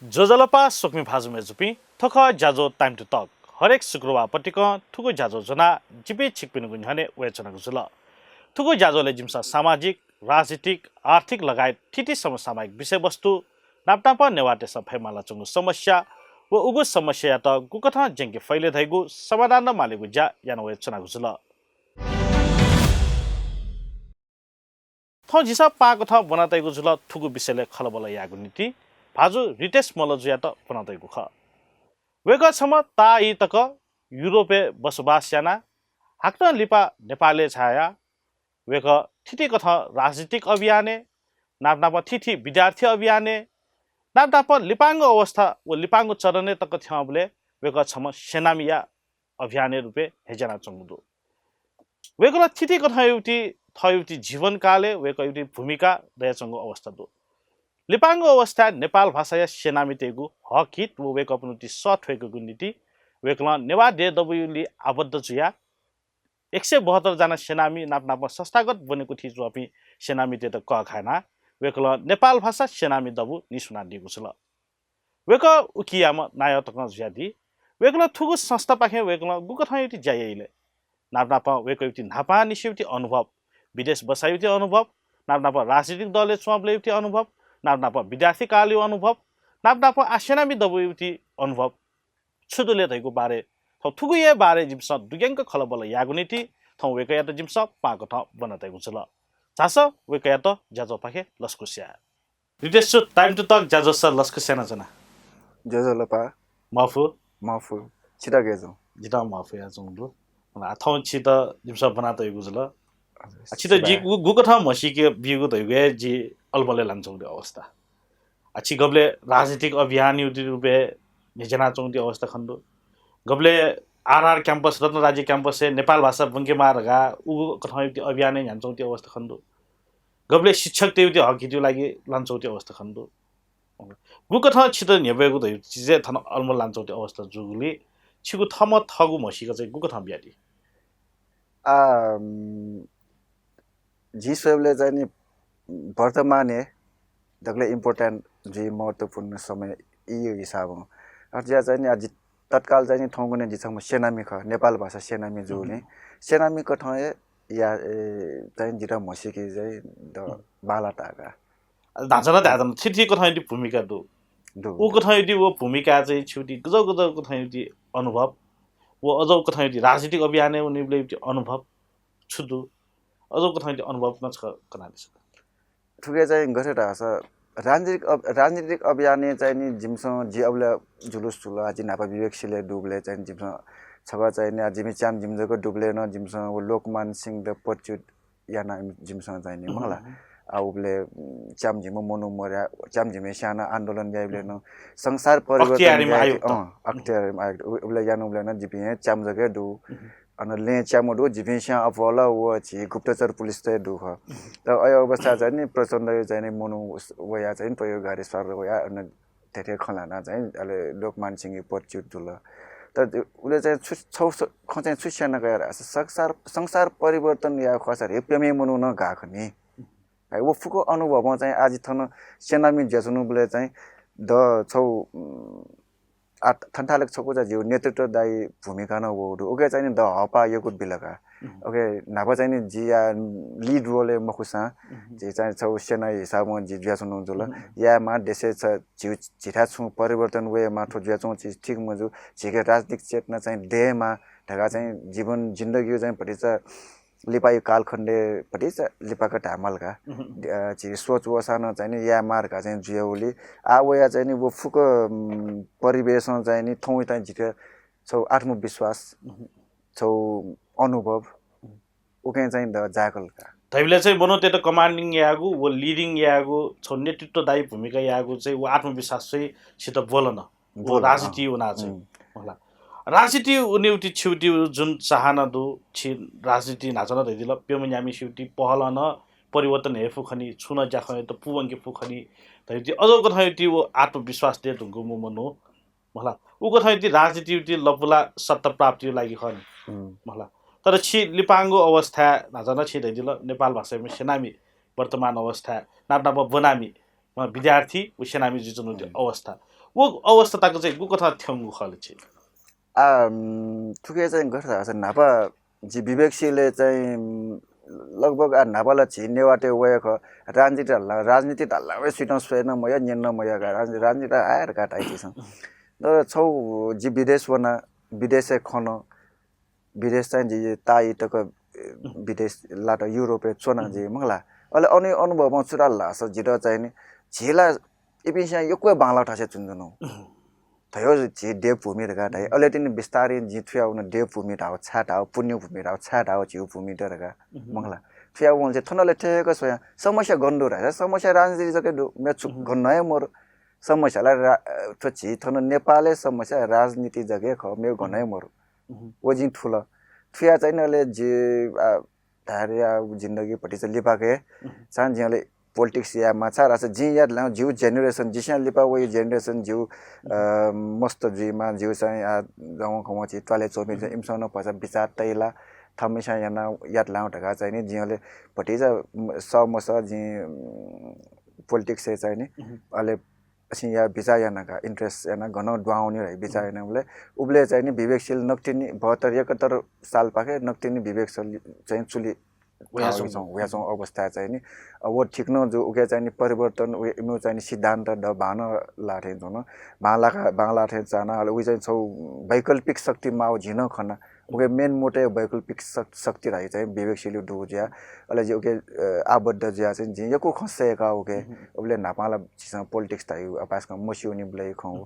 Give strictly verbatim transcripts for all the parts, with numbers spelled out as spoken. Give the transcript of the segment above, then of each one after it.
ज्वजलपा स्वकुमि भाजु मय्जुपिं, थ्व खः ज्याझ्वः Time to Talk। हरेक शुक्रबार पतिकं थुगु ज्याझ्वः ज्वनाः जिपिं छिकपिनिगु न्ह्यःने वयाच्वनागु जुल। थुगु ज्याझ्वलय् जिमिसं सामाजिक, राजनीतिक, आर्थिक लगायत थीथी समसामयिक विषयवस्तु, नापनापं नेवाःतय्सं फयेमालाच्वंगु समस्या व उगु समस्यायात गुकथं ज्यंके फइ ले धइगु समाधान मालेगु ज्या याना वयाच्वनागु जुल। थौं झीसं पाहां कथं ब्वनातयागु जुल थुगु विषयलय् खँल्हाबल्हा यायेगु निंतिं भाजु रितेश मल्लजुयात ब्वनातयागु खः। वय्कः छम्ह ताःई तक युरोपय् बसोबास यानाः हाकनं लिपा नेपालय् झायाः वय्कः थीथी कथं राजनीतिक अभियानय्, नापनापं थीथी विद्यार्थी अभियानय्, नापनापं लिपांगु अवस्था व लिपांगु चरणय् तक थ्यंबलय् वय्कः छम्ह सेनामीया अभियानया रूपय् ह्यज्यानाच्वंगु दु। वय्कलं थीथी कथं युति थःयुति जीवनकालय् वय्कःयुति भूमिका दयाच्वंगु अवस्था दु। लिपांगु अवस्थाय् नेपाल भाषाया सेनामीतय्गु हक हित व वय्कःपिनिति सः थ्वय्केगु निंतिं वय्कलं नेवाः देय् दबूयुलि आबद्ध जुयाः एक सय बहत्तर जना सेनामी नापनापं संस्थागत ब्वनेकुथि च्वंपिं सेनामीतय्त कःघानाः वय्कलं नेपाल भाषा सेनामी दबू निस्वनादीगु जुल। वय्कः उकियाम्ह नायः तकं जुयादी। वय्कलं थुगु संस्थापाखें वय्कलं गुकथं युति ज्या याइ ले? नापनापं वय्कःयुति न्हापांनिसेंयुति अनुभव, विदेश बसायुति अनुभव, नापनापं राजनीतिक दलय् च्वंबलय्युति अनुभव, नापनापं विद्यार्थी कालयु अनुभव, नापनापं आः सेनामी दबूयुति अनुभव छु दु ले धइगु बारे, थौं थुगु हे बारे जिमिसं दुग्यंक खँल्हाबल्हा यायेगु निंतिं थौं वय्कःयात जिमिसं पाहां कथं ब्वनातयागु जुल। झासँ वय्कःयात ज्याझ्वःपाखें लसकुस याये। रितेश जु, Time to Talk ज्याझ्वलय् लसकुस यानाच्वना। ज्वजलपा। महफु। महफु। छित गय् जुल? जितः महफु याच्वंगु दु। आः थौं छित जिमिसं ब्वनातयागु जुल। आः छित जि गु-, गुकथं म्हसीके बीगु धइगु हे जि अलमलय् लानाच्वंगु अवस्था। आः छि गबलय् राजनीतिक अभियानयुति रूपय् ह्यज्यानाच्वंगु अवस्था खने दु। गबलय् आरआर campus, रत्नराज्य campus-य् नेपाल भाषा ब्वंकेमाः धकाः उगु कथंयुति अभियानय् न्ह्यानाच्वंगु अवस्था खने दु। गबलय् शिक्षकतय्युति हक हितयु लागि लानाच्वंगु अवस्था खने दु। गुकथं छित न्ह्यब्वयेगु धइगु चिजय् थन अलमल लानाच्वंगु अवस्था जूगुलिं छिगु थःम्हं थःगु म्हसीका चाहिँ गुकथं बियादी? आः, उम्, जिं स्वयेबलय् चाहिँ नि वर्तमानय् दकलय् important जुइ महत्त्वपूर्ण समय इयु हिसाबं। अथे जुयाः चाहिँ नि आः जि तत्काल चाहिँ नि थौंकन्हय् जि छम्ह सेनामी खः, नेपाल भाषा सेनामी जूगुलिं। सेनामी कथं हे या, ए, चाहिँ जितः म्हसीके चाहिँ द बांलाः ताः का। धाःसा नं धायेधुन, थीथी कथंयुति भूमिका दु। दु। उ कथंयुति व भूमिका चाहिँ छियुति गजब गजब कथंयुति अनुभव, व अजब कथंयुति राजनीतिक अभियानय् वनेबलय्युति अनुभव छु दु? अजब कथंयुति अनुभव नं छकः कनादिसँ। थुके चाहिँ गथे धाःसा राजनीतिक अब-, राजनीतिक अभियानय् चाहिँ नि जिमिसं जि अबलय् जुलुस जुल, आः जि न्हापा विवेकशीलय् दुबलय् चाहिँ जिमिसं छकः चाहिँ नि आः जिमि च्याम्ह जिमि जक दुबलय् नं जिमिसं व लोकमान सिंहयात पदच्युत याना जिमिसं चाहिँ नि, मखु ला। आः उबलय्, उम्, च्याम्ह जिमि मनू मर्या, च्याम्ह जिमि स्यानाः आन्दोलन याइबलय् नं संसार परिवर्तन अख्तियार-ए-आलम याइ-, आयुक्त। अँ, अख्तियार-ए-आलम आयुक्त। उ-, उबलय् यानाबलय् नं जिपिं हे च्याम्ह जक हे दु। अन लँय् च्याम्ह दु, जिपिं स्यां अप्वः ला व झी गुप्तचर पुलिसत हे दु खः। तर अय् अवस्थाय् चाहिँ नि प्रचण्डया चाहिँ नि मनू वयाः चाहिँ नि प्रयोगकारी सर वयाः अन थथे खँ ल्हानाः चाहिँ अले लोकमान सिंहया पदच्युत जुल। तर उले चाहिँ छु, छौ स-, खँ चाहिँ छु स्यना कयार संसार, संसार परिवर्तन याये खःसा हे प्यम्ह मनू नं गाः खनी। है, व फुक्क अनुभवं चाहिँ आः जि थन सेनामी जुयाच्वनाबलय् चाहिँ द छौ, उम्, आः थन्थालय् छकूचा जिगु नेतृत्वदायी भूमिका नं वःगु दु। उके चाहिँ नि द हःपाः यक्व बिल का। उके न्हापा चाहिँ नि जिया lead role-य् मखुसां, जि चाहिँ छौ सेनाया हिसाबं जि जुयाच्वनागु जुल। यायेमाः देशय् छ-, झी, झीथाय् छुं परिवर्तन वयेमाः, थ्व जुयाच्वंगु चिज ठीक मजू, झीके राजनीतिक चेतना चाहिँ दयेमाः धकाः चाहिँ जीवन जिन्दगीया चाहिँ भतिचा लिपाया कालखण्डय् भतिचा लिपाक धायेमाल का। अ, झी सोच वःसां नं चाहिँ नि यायेमाः धकाः चाहिँ जुयावली। आः वया चाहिँ नि व फुक्क, उम्, परिवेशं चाहिँ नि थौंया चाहिँ झीत छौ आत्मविश्वास, छौ अनुभव, उकें चाहिँ द जाय्कल का। धइबलय् चाहिँ मनूतय्त commanding यायेगु, व leading यायेगु, छौ नेतृत्वदायी भूमिका यायेगु चाहिँ व आत्मविश्वास चाहिँ छित ब्वलन। व ब्वलन, राजनीति वनाः चाहिँ। हला। राजनीति वनेगुति छिगुति जुन चाहना दु, छि राजनीति न्हाचः नं धयादिल, प्यम्ह न्याम्हसिगुति पहलं नं परिवर्तन हे फु खनी, छुं नं ज्याखँयात पूवंके फु खनी धयागुति अजौ कथंयागुति व आत्मविश्वास दयेधुंकूम्ह मनू। मखु ला, उकथंयागुति राजनीतियागुति लँपुला सत्ता प्राप्तिया लागि खः नि। मखु ला, तर छि लिपांगु अवस्थाय् न्हाचः नं छिं धयादिल, नेपाल भाषाया सेनामी वर्तमान अवस्थाय् नाप नाप ब्वनामि म विद्यार्थी व सेनामि जुइच्वंगु अवस्था, व अवस्था तक चाहिँ गुकथं थ्यंगु खः ले छि? आ, उम्, थुके चाहिँ गथे धाःसा न्हापा जि विवेकशीलय् चाहिँ, उम्, लगभग आ न्हापा ला झी नेवाःतय् वया खः। राजनीति धाल, राजनीति धाल वय् सुइतं स्वये नं मयः, न्यने नं मयः का। राज-, राजनीति आयर का धाइ झीसं। तर छौ जि विदेश वना, विदेशय् खन, विदेश चाहिँ जि ताःई तक, ए, विदेश लात, युरोपय् च्वना जि मखु ला। अले अन अनुभवं छु धाल धाःसा जितः चाहिँ नि झी ला इपिंसियां यक्व बांलाः थासय् च्वनाच्वनागु। धयो झी देवभूमि धकाः धाइ। अले तिनि बिस्तारै जिं थुया वन देवभूमि धाव, छाय् धाव, पुण्यभूमि धाव, छाय् धाव झीगु भूमि दु धकाः मखु ला। थुया वंसे थन ले ठ्याक्क स्वया समस्या गन दु धाःसा समस्या राजनीति जक दु, मेगु छु गन हे मरु। समस्या ला रा-, अ, थ्व झी थन नेपालय् समस्या राजनीति जक हे खः, मेगु गन हे मरु। व जिं थुल। थुया चाहिँ नि अले जि, आ, धायेया जिन्दगी भतिचा लिपाके चाहिँ जिं अले politics यायेमाः छाय् धाःसा जिं यात ला जिगु generation, जिस्यां लिपा वइ generation जिगु, अ, मस्त जुइमा, जिगु चाहिँ, आ, जवंखवं झी त्वालय् च्वंपिं चाहिँ इमिसं नं भचा बिचाः तइ ला, थःम्हस्यां याना यात ला धकाः चाहिँ नि जिं अले भतिचा, म, सः मसः जिं, उम्, politics य् चाहिँ नि अले असिं या बिचाः याना का, interest याना गनं दुहां वनी धइ बिचाः यानाबलय् उबलय् चाहिँ नि विवेकशील नकतिनि बहत्तर एकहत्तर सालपाखे नकतिनि विवेकशील चाहिँ चुलि वयाच्वंगु। वयाच्वंगु अवस्था चाहिँ नि, अ, व ठीक नं जू, उके चाहिँ नि परिवर्तन, उ इमिगु चाहिँ नि सिद्धान्त द बांलाः थें च्वन, बांलाः का, बांलाः थें चाना, अले उइ चाहिँ छौ वैकल्पिक शक्ति माव झी नं खना, उके main मोटे वैकल्पिक शक-, शक्ति धाइ चाहिँ विवेकशील दु जुया, अले जि उके, अ, आबद्ध जुया चाहिँ जि यक्व खँ सय्का उके, उबले न्हापां ला झीसं politics धाइ अपाय्सकं मस्यूनि बलय् खँ।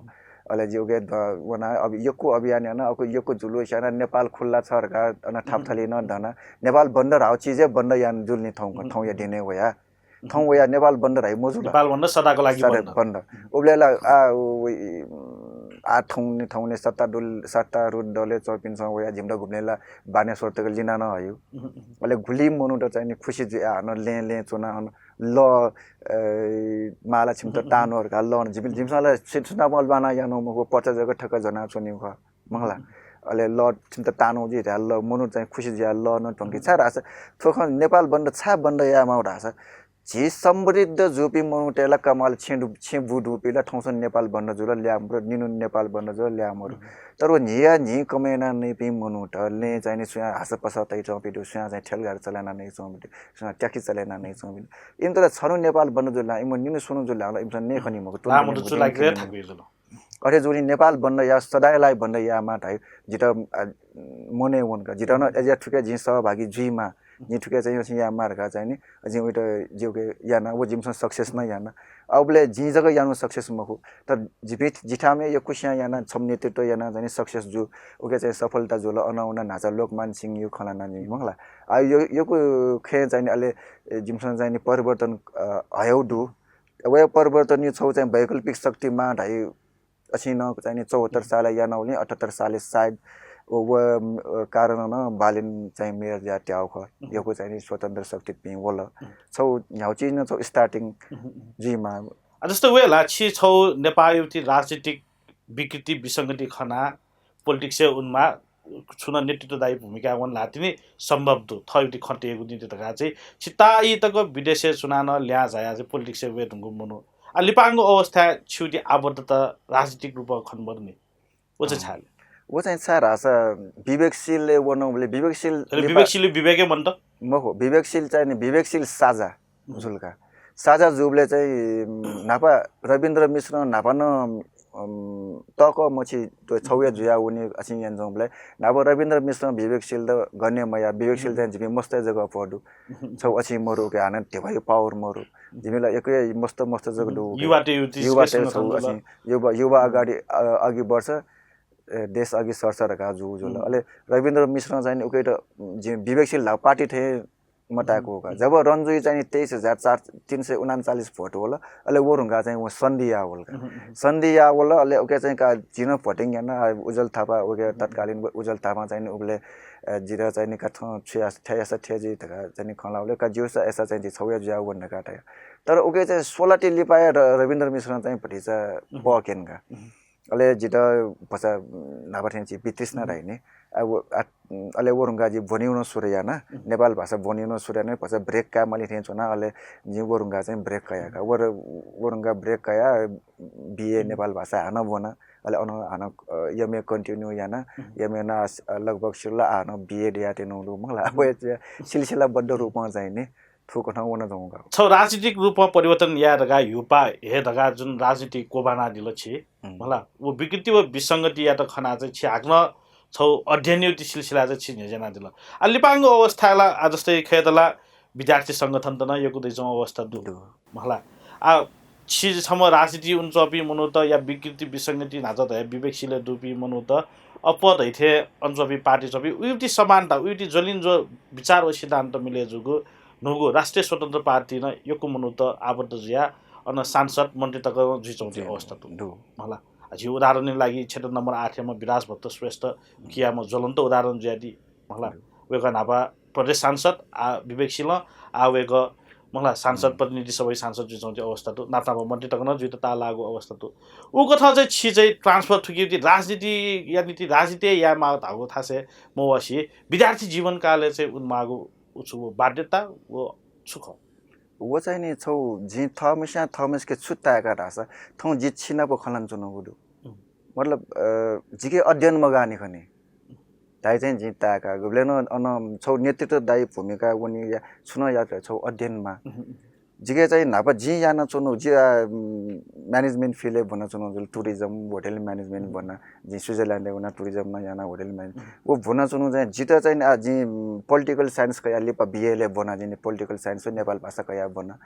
अले जि उके द-, वना अब यक्व अभियान याना, अक्व यक्व जुलुस याना, नेपाल खुल्ला छ धका अन थापथली नं दना। नेपाल बन्द धाव चिजे बन्द यान जुल नि थौं, थौंया दिने वया। थौं वया नेपाल बन्द धाइ मजुल। नेपाल बन्द सदाको लागि सदा बन्द। बन्द। उबले ला आ, उ, उ, आ थौंने, थौंने सत्तादुल-, सत्तारूढ दलय् च्वंपिन्सं वया झिम्त घुम्ने ला बानेश्वर तक लिना नं हयु। अले गुलि मनूत चाहिँ नि खुसी जुया हन लें लें च्वना हन ल, ए, माला छिम्त तानोर का ल न जिपिं जिमिसं ला सि-, सुनापं बाना यानो मखु पर्चा जक ठक्क जना च्वनी खः। मखु ला। अले ल छिन्त तानो जि धाल ल मनू चाहिँ खुसी जुया ल न ढंकी छाय् धाःसा थ्व खँ नेपाल बन्द छाय् बन्द यायेमाः धाःसा झी समृद्ध जूपिं मनूतय् ला कमाल छेँ दु-, छेँ बु दुपिं ला थौंसं नेपाल बन्द जुल ल्याः मरु, निन्हु नेपाल बन्द जुल ल्याः मरु। तर व न्हिया न्हि कमय् याना नइपिं मनूत लँय् चाहिँ नि सुयां हासा पसा तइच्वंपिं दु, सुयां चाहिँ ठेलगाडी चले याना नइच्वंपिं दु, सुयां ट्याक्सी चले याना नइच्वंपिं दु। इमित ला छन्हु नेपाल बन्द जुल ला, इमित निन्हु स्वन्हु जुल ला, इमिसं नये खनी मखु, ला तुलना मखु, जुल ला, ला, ला। अथे जूगुलिं नेपाल बन्द याः, सदांया लागि बन्द यायेमाः धाइ। जितः, आ, मनय् वन का। जितः नं अज्याः थुके जिं सहभागी जुइमाः। जिं थुके चाहिँ याःमाः धकाः चाहिँ नि, जिं उइत जिउके याना, व जिमिसं success नं याना। आ, उबलय् जिं जक यानु success मखु। तर जिपिं, जिथाय् यक्वसियां याना, छम्ह नेतृत्व याना चाहिँ नि success जू। उके चाहिँ सफलता जुल, अन उना न्हाचा लोकमान सिंहया खँ ल्हाना नि, मखु ला। आ, यो, यक्व खँय् चाहिँ नि अले, ए, जिमिसं चाहिँ नि परिवर्तन, अ, हयौ दु। वया परिवर्तनया छौ चाहिँ वैकल्पिक शक्ति माः धाइ। असिं नं चाहिँ नि चौहत्तर सालय् यानावलिं अठहत्तर सालय् सायद व, व, अ, कारणं नं बालेन चाहिँ मेयर जुया त्याउ खः। यक्व चाहिँ नि स्वतन्त्र शक्तिपिं वल। छौ न्ह्याउ चिज नं छौ starting जुइमा। आ, जस्तै वया ला छि छौ नेपाःया उति राजनीतिक विकृति विसंगति खना politics य् उनमा छुं नं नेतृत्वदायी भूमिका वन ल्हातिनि सम्भव दु, थःगु खँ तयेगु निंतिं धकाः चाहिँ छि ताःई तक विदेशय् च्वनाः नं ल्याः झायाः चाहिँ politics य् वये धुंकूम्ह मनू। आ, लिपांगु अवस्थाय् छिगु आबद्धता राजनीतिक रूपं खने मदुनि। व चाहिँ छाय् ले? व चाहिँ छाय् धाःसा विवेकशीलय् वनबलय् विवेकशील अले लिपा विवेकशील विवेक हे मन्त? मखु, विवेकशील चाहिँ नि विवेकशील साझा जुल का। साझा जूबलय् चाहिँ, उम्, न्हापा रविन्द्र मिश्र न्हापा नं, उम्, तःकः मछि छौया जुया वनी असिं यानाच्वंबलय् न्हापा रविन्द्र मिश्रं विवेकशीलत गन्य मयाः, विवेकशील चाहिँ जिपिं मस्तय् जक अप्वः दु। छौ असिं मरु, उके हानं धिबाय् power मरु। जिमि ला यक्व मस्त मस्त जक दु, उके युवातय्, युवातय् छौ असिं, युवा, युवा अगाडि, अ, अघि बढ्छ, ए, देश अघि सर्छ धकाः जू जुल। अले रविन्द्र मिश्रं चाहिँ नि उके त, जि विवेकशील धाःगु पार्टी थें मताय्कू का। जब रन्जुइ चाहिँ नि तेइस हजार चार, तीन सय उनान्चालिस vote वल, अले व धुंकाः चाहिँ व सन्धि याः वल का। सन्धि याः वल, अले उके चाहिँ का जिं नं voting याना, आ, उज्ज्वल थापा, उके तत्कालीन उज्ज्वल थापां चाहिँ नि उबलय्, अ, जितः चाहिँ नि का थौं छु यास-, थथे यासा थथे जुइ धकाः चाहिँ नि खँ ल्हाःबलय् का ज्यूसा अय्सा चाहिँ जि छौया जुया वन धकाः धया। तर उके चाहिँ सोलाटी लिपाया र-, रविन्द्र मिश्रं चाहिँ भतिचा पक्यन का। अले जितः भचा, उम्, न्हापा थें छि वितृष्णा धाइ नि। आ, व, आ, उम्, अले व धुंकाः जि ब्वनेगु नं सुरु याना, नेपाल भाषा ब्वनेगु नं सुरु याना, भचा break काये माली थें च्वना, अले जिं व धुंकाः चाहिँ break कया का। व, व धुंकाः break कया, बिए नेपाल भाषा हानं ब्वना, अले अन हानं, अ, एमए continue याना, एमए याना, अ, लगभग सिल हानं बिएड याये त्यनागु दु, मखुला। व सिलसिलाबद्ध रूपं चाहिँ नि, थुकथं वन धुंकाः। छौ राजनीतिक रूपमा परिवर्तन याये धकाः ह्युपा हे धकाः जुन राजनीति क्वब्वानादिल छि, हम्म। मला, व विकृति व विसंगतियात खना चाहिँ छि हाकनं छौ अध्ययनया ति सिलसिला चाहिँ छि न्ह्यज्यानादिल। आ, लिपांगु अवस्थाय् ला, आ, जस्तै खय्‌त ला विद्यार्थी संगठनत नं यक्व दइच्वंगु अवस्था दु। दु। मला, आ, छि छम्ह राजनीति उन्च्वंपिं मनूत या विकृति विसंगति न्हाचः धया विवेकशील दुपिं मनूत अप्वः धइथें अन च्वंपिं पार्टी च्वंपिं उयुति समानता, उयुति ज्वलिंज्वः विचार व सिद्धान्त मिले जूगु न्हूगु राष्ट्रिय स्वतन्त्र पार्टी नं यक्व मनूत आबद्ध जुया अन सांसद, मन्त्री तक नं जुइच्वंगु अवस्था दु। दु। मला, आ, झी उदाहरणया लागि क्षेत्र नम्बर आठयाम्ह विराज भट्ट श्रेष्ठ कियाम्ह ज्वलन्त उदाहरण जुयादी। मला, वय्‌कः न्हापा प्रदेश सांसद, आ, विवेकशीलं, आ, वय्‌कः, मला, सांसद, प्रतिनिधि सभा सांसद जुइच्वंगु अवस्था दु, नाप नाप मन्त्री तक नं जुइत ताःलाःगु अवस्था दु। उकथं चाहिँ छि चाहिँ transfer थुकिति राजनीतिया निंतिं राजनीति यायेमाः धाःगु थासय् मवःसि विद्यार्थी जीवनकालय् चाहिँ वनेमाःगु उ छु व बाध्यता व छु खः? व चाहिँ नि छौ जिं थःम्हस्यां थःम्हस्के छु ताय्‌का धाःसा थौं जि छिनाप खँ ल्हानाच्वनागु दु। मतलब, अ, जिके अध्ययन मगाःनि खनी। धाइ चाहिँ जिं ताय्‌का। गुबलें नं अन छौ नेतृत्वदायी भूमिका वनी या छुं नं यात छौ अध्ययन माः। जिके चाहिँ न्हापा जिं यानाच्वनु, जि, आ, उम्, management field-य् ब्वनाच्वनु जुल, tourism, hotel management ब्वना। जिं Switzerland-य् वना tourism नं याना, hotel management। व ब्वनाच्वनु चाहिँ जितः चाहिँ, आ, जिं, उम्, political science कया लिपा बिएले ब्वना, जिं political science व नेपाल भाषा कया ब्वना।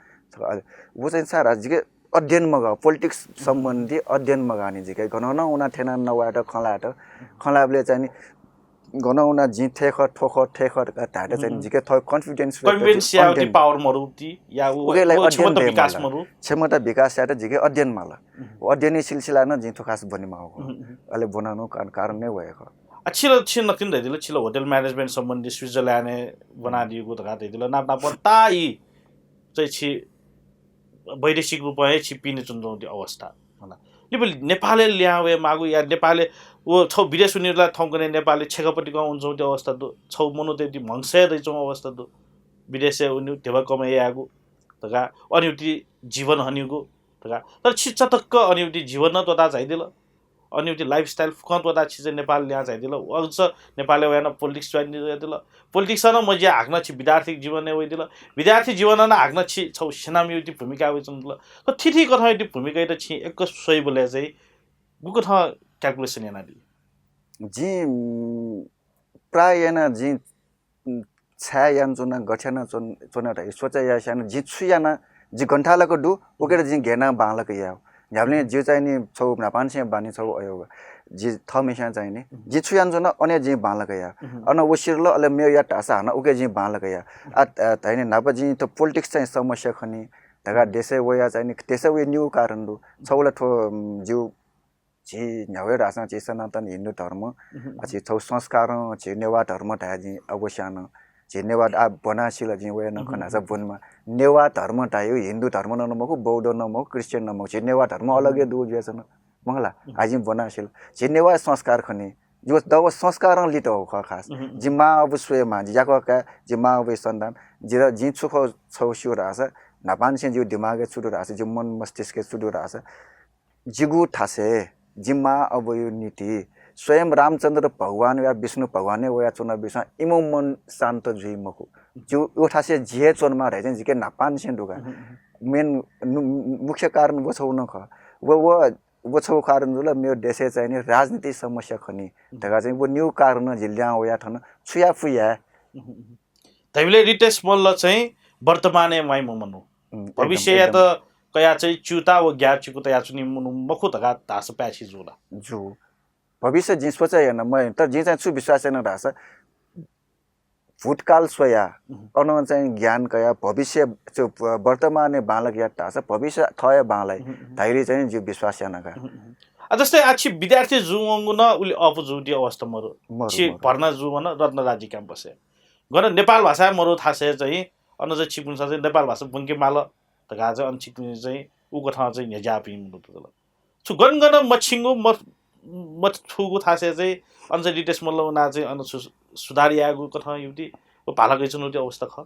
व चाहिँ सारा जिके अध्ययन मगाः, politics सम्बन्धी अध्ययन मगाःनि जिके। गनं नं उना थेना नवायेत खँ ल्हायेत, खँ ल्हायेबलय् चाहिँ नि गनं उना जिं थथे खः, थ्व खः, थथे खः धकाः धायेत चाहिँ नि जिके थः confidence व्यक्त convince यायेगु power मरुति या उ, उके लागि उ अध्ययन क्षमता दये विकास माल। मरु। क्षमता विकास यायेत जिके अध्ययन माल। व अध्ययनया सिलसिला नं जिं थुखास ब्वनेमाःगु खः। अले ब्वनानु कारण, कारण नै वये खः। आ, छिल, छिल नकतिनि धयादिल, छिल hotel management सम्बन्धी Switzerland-य् ब्वनादीगु धकाः धयादिल। नाप नाप ताइ चाहिँ छि वैदेशिक रूपं हे छि पिने च्वनाच्वंगु अवस्था। होला। लिपा नेपालय् लिहां वयेमाःगु या नेपालय् व छौ विदेश वनीगु ला थौंकन्हय् नेपालय् छेँखा पतिकं वनाच्वंगु अवस्था दु। छौ मनूतय्‌ति म्हगसय् दइच्वंगु अवस्था दु। विदेशय् वनीगु ध्यबा कमय् यायेगु धकाः अन युति जीवन हनीगु धकाः। तर छि चटक्क अन युति जीवन नं त्वःता झाइदिल। अन युति lifestyle फुक्कं त्वःता छि चाहिँ नेपाल लिहां झाइदिल। अझ नेपालय् वयाः नं politics join यादिल। Politics नं मजिया हाकनं छि विद्यार्थी जीवनय् वइदिल। विद्यार्थी जीवनं नं हाकनं छि छौ सेनाम्ह युति भूमिका वइच्वंदिल। तर थीथी कथं युति भूमिकायात छिं एक स्वइबलय् चाहिँ गुकथं calculation यानादी? जिं, उम्, प्रायः याना जिं, उम्, छाय् यानाच्वना, गथे यानाच्वन-, च्वना धइ सोचे यासें याना, जिं छु याना, जि गन थाय् लाक दु, उके जिं गय् याना बांलाक याये। न्ह्याबलें जिं चाहिँ नि छौ न्हापांनिसें बांनि छौ अयो। जि थःम्हस्यां चाहिँ नि, जिं छु यानाच्वना, अन जिं बांलाक याये। अन व सिरल, अले मेगु यात धाःसा हानं उके जिं बांलाक याये। आ, आ, धाइनि न्हापा जिं थ्व politics चाहिँ समस्या खनी धकाः देशय् वया चाहिँ नि, देशय् वये निगू कारण दु। छौ ला थ्व, उम्, जिगु झी न्ह्यागु हे धाःसां झी सनातन हिन्दू धर्म, आ, झी छौ संस्कारं झी नेवाः धर्म धाये जिं अवश्यानं। झी नेवाः आ ब्वना सिल जिं वया नं खना सा ब्वनेमा। नेवाः धर्म धायेगु हिन्दू धर्म नं मखु, बौद्ध नं मखु, क्रिस्चियन नं मखु। झी नेवाः धर्म अलग हे दु जुयाच्वन। मखुला, आ जिं ब्वना सिल। झी नेवाः संस्कार खनी। जि व दव संस्कारं लित हो खः खास। जि मां अबु स्वयेमाः, जि याकः काय्, जि मां अबुया सन्तान। जि र जिं छु खः छौ स्यू धाःसा, न्हापांनिसें जिगु दिमागय् छु दु धाःसा, जिगु मन मस्तिष्कय् छु दु धाःसा, जिगु थासय् जि मां अबुया निंतिं स्वयं रामचन्द्र भगवान या विष्णु भगवान हे वयाच्वनाबिसां इमिगु मन शान्त जुइ मखु। जि व थासय् जि हे च्वनेमाः धयाच्वंगु जिके न्हापांनिसें दु का। Main नु-, मुख्य कारण व छौ नं खः। व, व, व छौ कारण जुल मेगु देशय् चाहिँ नि राजनीतिक समस्या खनी धकाः चाहिँ व निगू कारण जि लिहां वया थन छु याये फु याये। धइबलय् रितेश मल्ल चाहिँ वर्तमानय् म्वाइम्ह मनू। उम्, एकदम, भविष्ययात एकदम। कयाः चाहिँ च्यूताः व ग्याःचिकु तयाच्वनीम्ह मनू मखु धकाः धाःसा पाय्छि जू ला? जू। भविष्य जिं सोचे याना मयाना, तर जिं चाहिँ छु विश्वास याना धाःसा भूतकाल स्वयाः, अनं चाहिँ ज्ञान कयाः भविष्य, च-, वर्तमानय् बांलाक यात धाःसा भविष्य थः हे बांलाइ धइगु चाहिँ जिं विश्वास याना का। आ, जस्तै आ छि विद्यार्थी जूवंगु नं उलि अःपु जूगु अवस्था मरु। मरु, छि मरु। भर्ना जूवन रत्नराजी campus-य्। गन नेपाल भाषा मरु थासय् चाहिँ अन चाहिँ छिकपिन्सं चाहिँ नेपाल भाषा ब्वंके माल धकाः चाहिँ अन छिकपिन्सं चाहिँ उकथं चाहिँ न्ह्यज्याःपिं मनूत जुल। छु गन गन मछिंगु म-, पछुगु थासय् चाहिँ अन चाहिँ रितेश मल्ल वनाः चाहिँ अन सु-, सुधार यायेगु कथं युति व भाला गइच्वनागु अवस्था खः।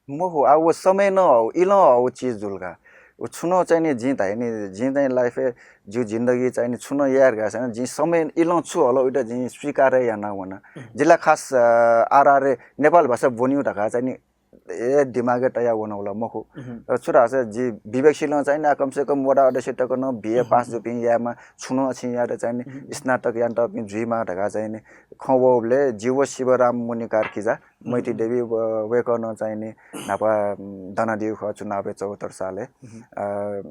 मखु, आ, व समय नं हौ, इलं हौ चिज जुल का। व छुं नं चाहिँ नि जिं धाइ नि, जिं चाहिँ life-य् जिगु जिन्दगी चाहिँ नि छुं नं याये धकाः चाहिँ नि जिं समय इलं छु हल उइत जिं स्वीकार हे याना वना। जिला खास, अ, आर आर ए नेपाल भाषा ब्वनिउ धकाः चाहिँ नि ए दिमागय् तया वना वल मखु। तर छु धाःसा जि विवेकशीलं चाहिँ नि आ कम से कम वडा अध्यक्ष तक नं बिए पास जुपिं यायेमा छुं नं अछिं यात चाहिँ नि स्नातक यानातःपिं जुइमा धकाः चाहिँ नि खँ वःबलय् जि व शिवराम मुनिकार किजा, मैत्री देवी व-, वय्कलं चाहिँ नि न्हापा, उम्, दनादिउ खः चुनावय् चौहत्तर सालय्। अ,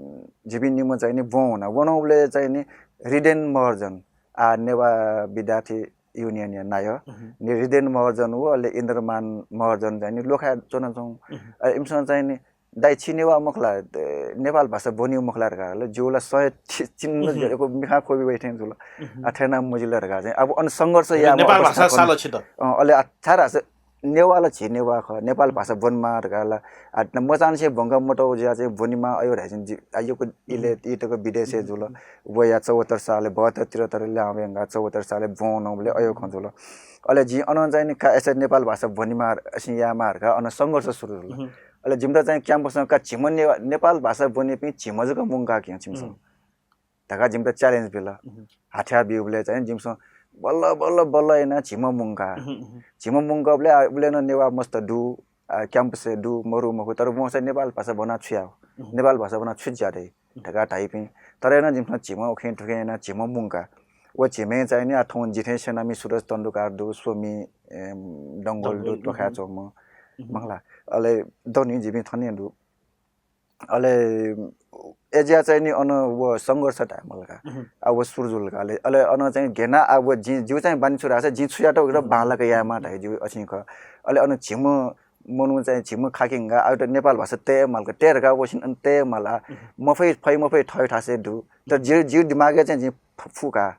जिपिं निम्ह चाहिँ नि ब्वं हुना। वनौबलय् चाहिँ नि हृदेन महर्जन, आ, नेवा विद्यार्थी युनियनया नायः, नि हृदेन महर्जन व अले इन्द्रमान महर्जन चाहिँ नि ल्वखाय् च्वनाच्वं। अ, इमिसं चाहिँ नि दाइ छि नेवा मखु ला, ए, नेपाल भाषा ब्वनिउ मखु ला धकाः ल, जिउ ला सय थि-, चिन्ह यक्व मिखां ख्वबि वइ थें जुल। आ, थें याना मजिल धकाः चाहिँ अब अन संघर्ष याः नेपाल भाषा साल छित। अँ, अले आ, छाय् धाःसा नेवा ला झी नेवा खः, नेपाल भाषा ब्वनेमाः धकाः ला, आ, न मचांनिसें ब्वंका मतौ जुया चाहिँ ब्वनेमाः अयो धाइ चाहिँ जि, आ, यक्व इले, इ तक विदेशय् जुल। वया चौहत्तर सालय्, बहत्तर त्रिहत्तर ल्याहां वयंका चौहत्तर सालय् ब्वं नौबलय् अयो खँ जुल। अले जिं अनं चाहिँ नि का एसे नेपाल भाषा ब्वनेमाः, असिं यायेमाः धकाः अन संघर्ष सुरु जुल। अले जिमित चाहिँ campus-ं का झिम्ह ने-, नेपाल भाषा ब्वनीपिं झिम्ह जक मुंका क्यं छिमिसं धकाः जिमित challenge बिल। हाथ्या ब्यूबलय् चाहिँ जिमिसं बल्ल बल्ल बल्ल यानाः झिम्ह मुंका। झिम्ह मुंकबलय् आ, उबलय् नं नेवा मस्त दु, आ, campus-य् दु, मरु मखु, तर वंसा नेपाल भाषा ब्वना छु याउ? नेपाल भाषा ब्वना छु ज्या दइ? धकाः धाइपिं। तर यानाः जिमिसं झिम्ह उखें थुखें यानाः झिम्ह मुंका। व झिम्हय् चाहिँ नि आ थौं जि थें स्यनामि सुरज तण्डुकार दु, स्वमी, एम, डंगोल दु, त्वखाय् च्वंम्ह। मखु ला। अले दनि जिपिं थन हे दु। अले अज्या चाहिँ नि अन व संघर्ष time मल का। आ व सुरु जुल का। अले, अले अन चाहिँ गेना आ व जि, जिउ चाहिँ बानी छु धाःसा जिं छु यात उकेत बांलाक यायेमाः धाइ जिउ अछिं खः। अले अन झिम्ह मनू चाहिँ झिम्ह खाकिंगा आ त नेपाल भाषा तये माल का, तये धकाः वसिन अन तये माल आ। मफइ, फइ मफइ थय थासय् दु। तर जिउ, जिउ दिमागय् चाहिँ जिं फु-, फुका।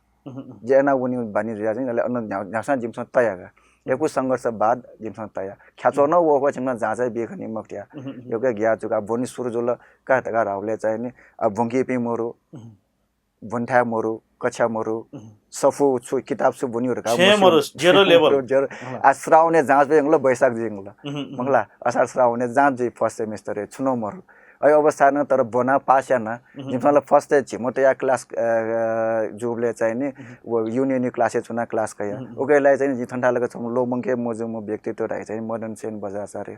जे याना वनी बानी जुया चाहिँ, अले अन न्ह्याउ-, न्ह्याउसां जिमिसं तया का। यक्व संघर्ष बाद जिमिसं तया। ख्याच्वः नं वःगु छिमिसं जाँचय् बी खनी मखुत्या। यक्व ग्याःचुका ब्वने सुरु जुल का धकाः धाःबलय् चाहिँ नि, आ, ब्वंकीपिं मरु, ब्वने थाय् मरु, कक्षा मरु, सफू छु, किताब छु ब्वनिउ धकाः छेँ मस्यू। मरु, zero level। Zero। आ, श्रावणय् जाँच बी यंगल, वैशाख जुइ यंगल। मखु ला, असार श्रावणय् जाँच जुइ first semester-य्, छुं नं मरु। अय् अवस्थाय् नं तर ब्वना पास याना। जिमिसं ला first-य् झिम्ह तया class, अ, जूबलय् चाहिँ नि, व union-या class-य् च्वना class कया। उकेलाइ चाहिँ नि जि थन्थालक छम्ह ल्वःमंके मजूम्ह व्यक्तित्व धाइ चाहिँ नि मदन सेन बज्राचार्य।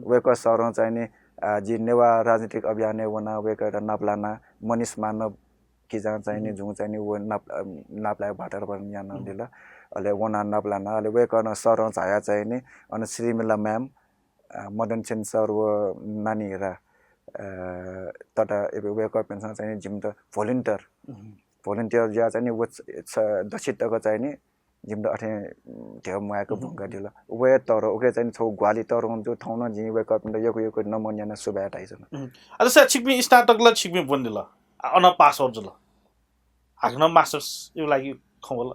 वय्कः सरं चाहिँ नि, अ, जि नेवा राजनीतिक अभियानय् वना, वय्कःयात नापलाना, मनिष मानव किजां चाहिँ नि जुं चाहिँ नि व नाप-, अ, नापलाये वातावरण यानादिल। अले वना नापलाना, अले वय्कलं सरं झाया चाहिँ नि, अन श्रीमिला ma'am, अ, मदन सेन सर व नानी हिरा, अ, तता एबे वय्कःपिन्सं चाहिँ नि जिमित volunteer, volunteer जुया चाहिँ नि व छ-, छ-, दछि तक चाहिँ नि जिमित अथे, उम्, धेव म्वायेक ब्वंकादिल। वय् तर उके चाहिँ नि छौ ग्वाहालि तरुं जु थौं नं जिं वय्कःपिन्त यक्व यक्व नमन याना सुभाय् धाइच्वना। अ, जस्ता छिकपिं स्नातक ला छिकपिं ब्वनेदिल। आ, अन pass out जुल। हाकनं masters-या लागि खँ वल।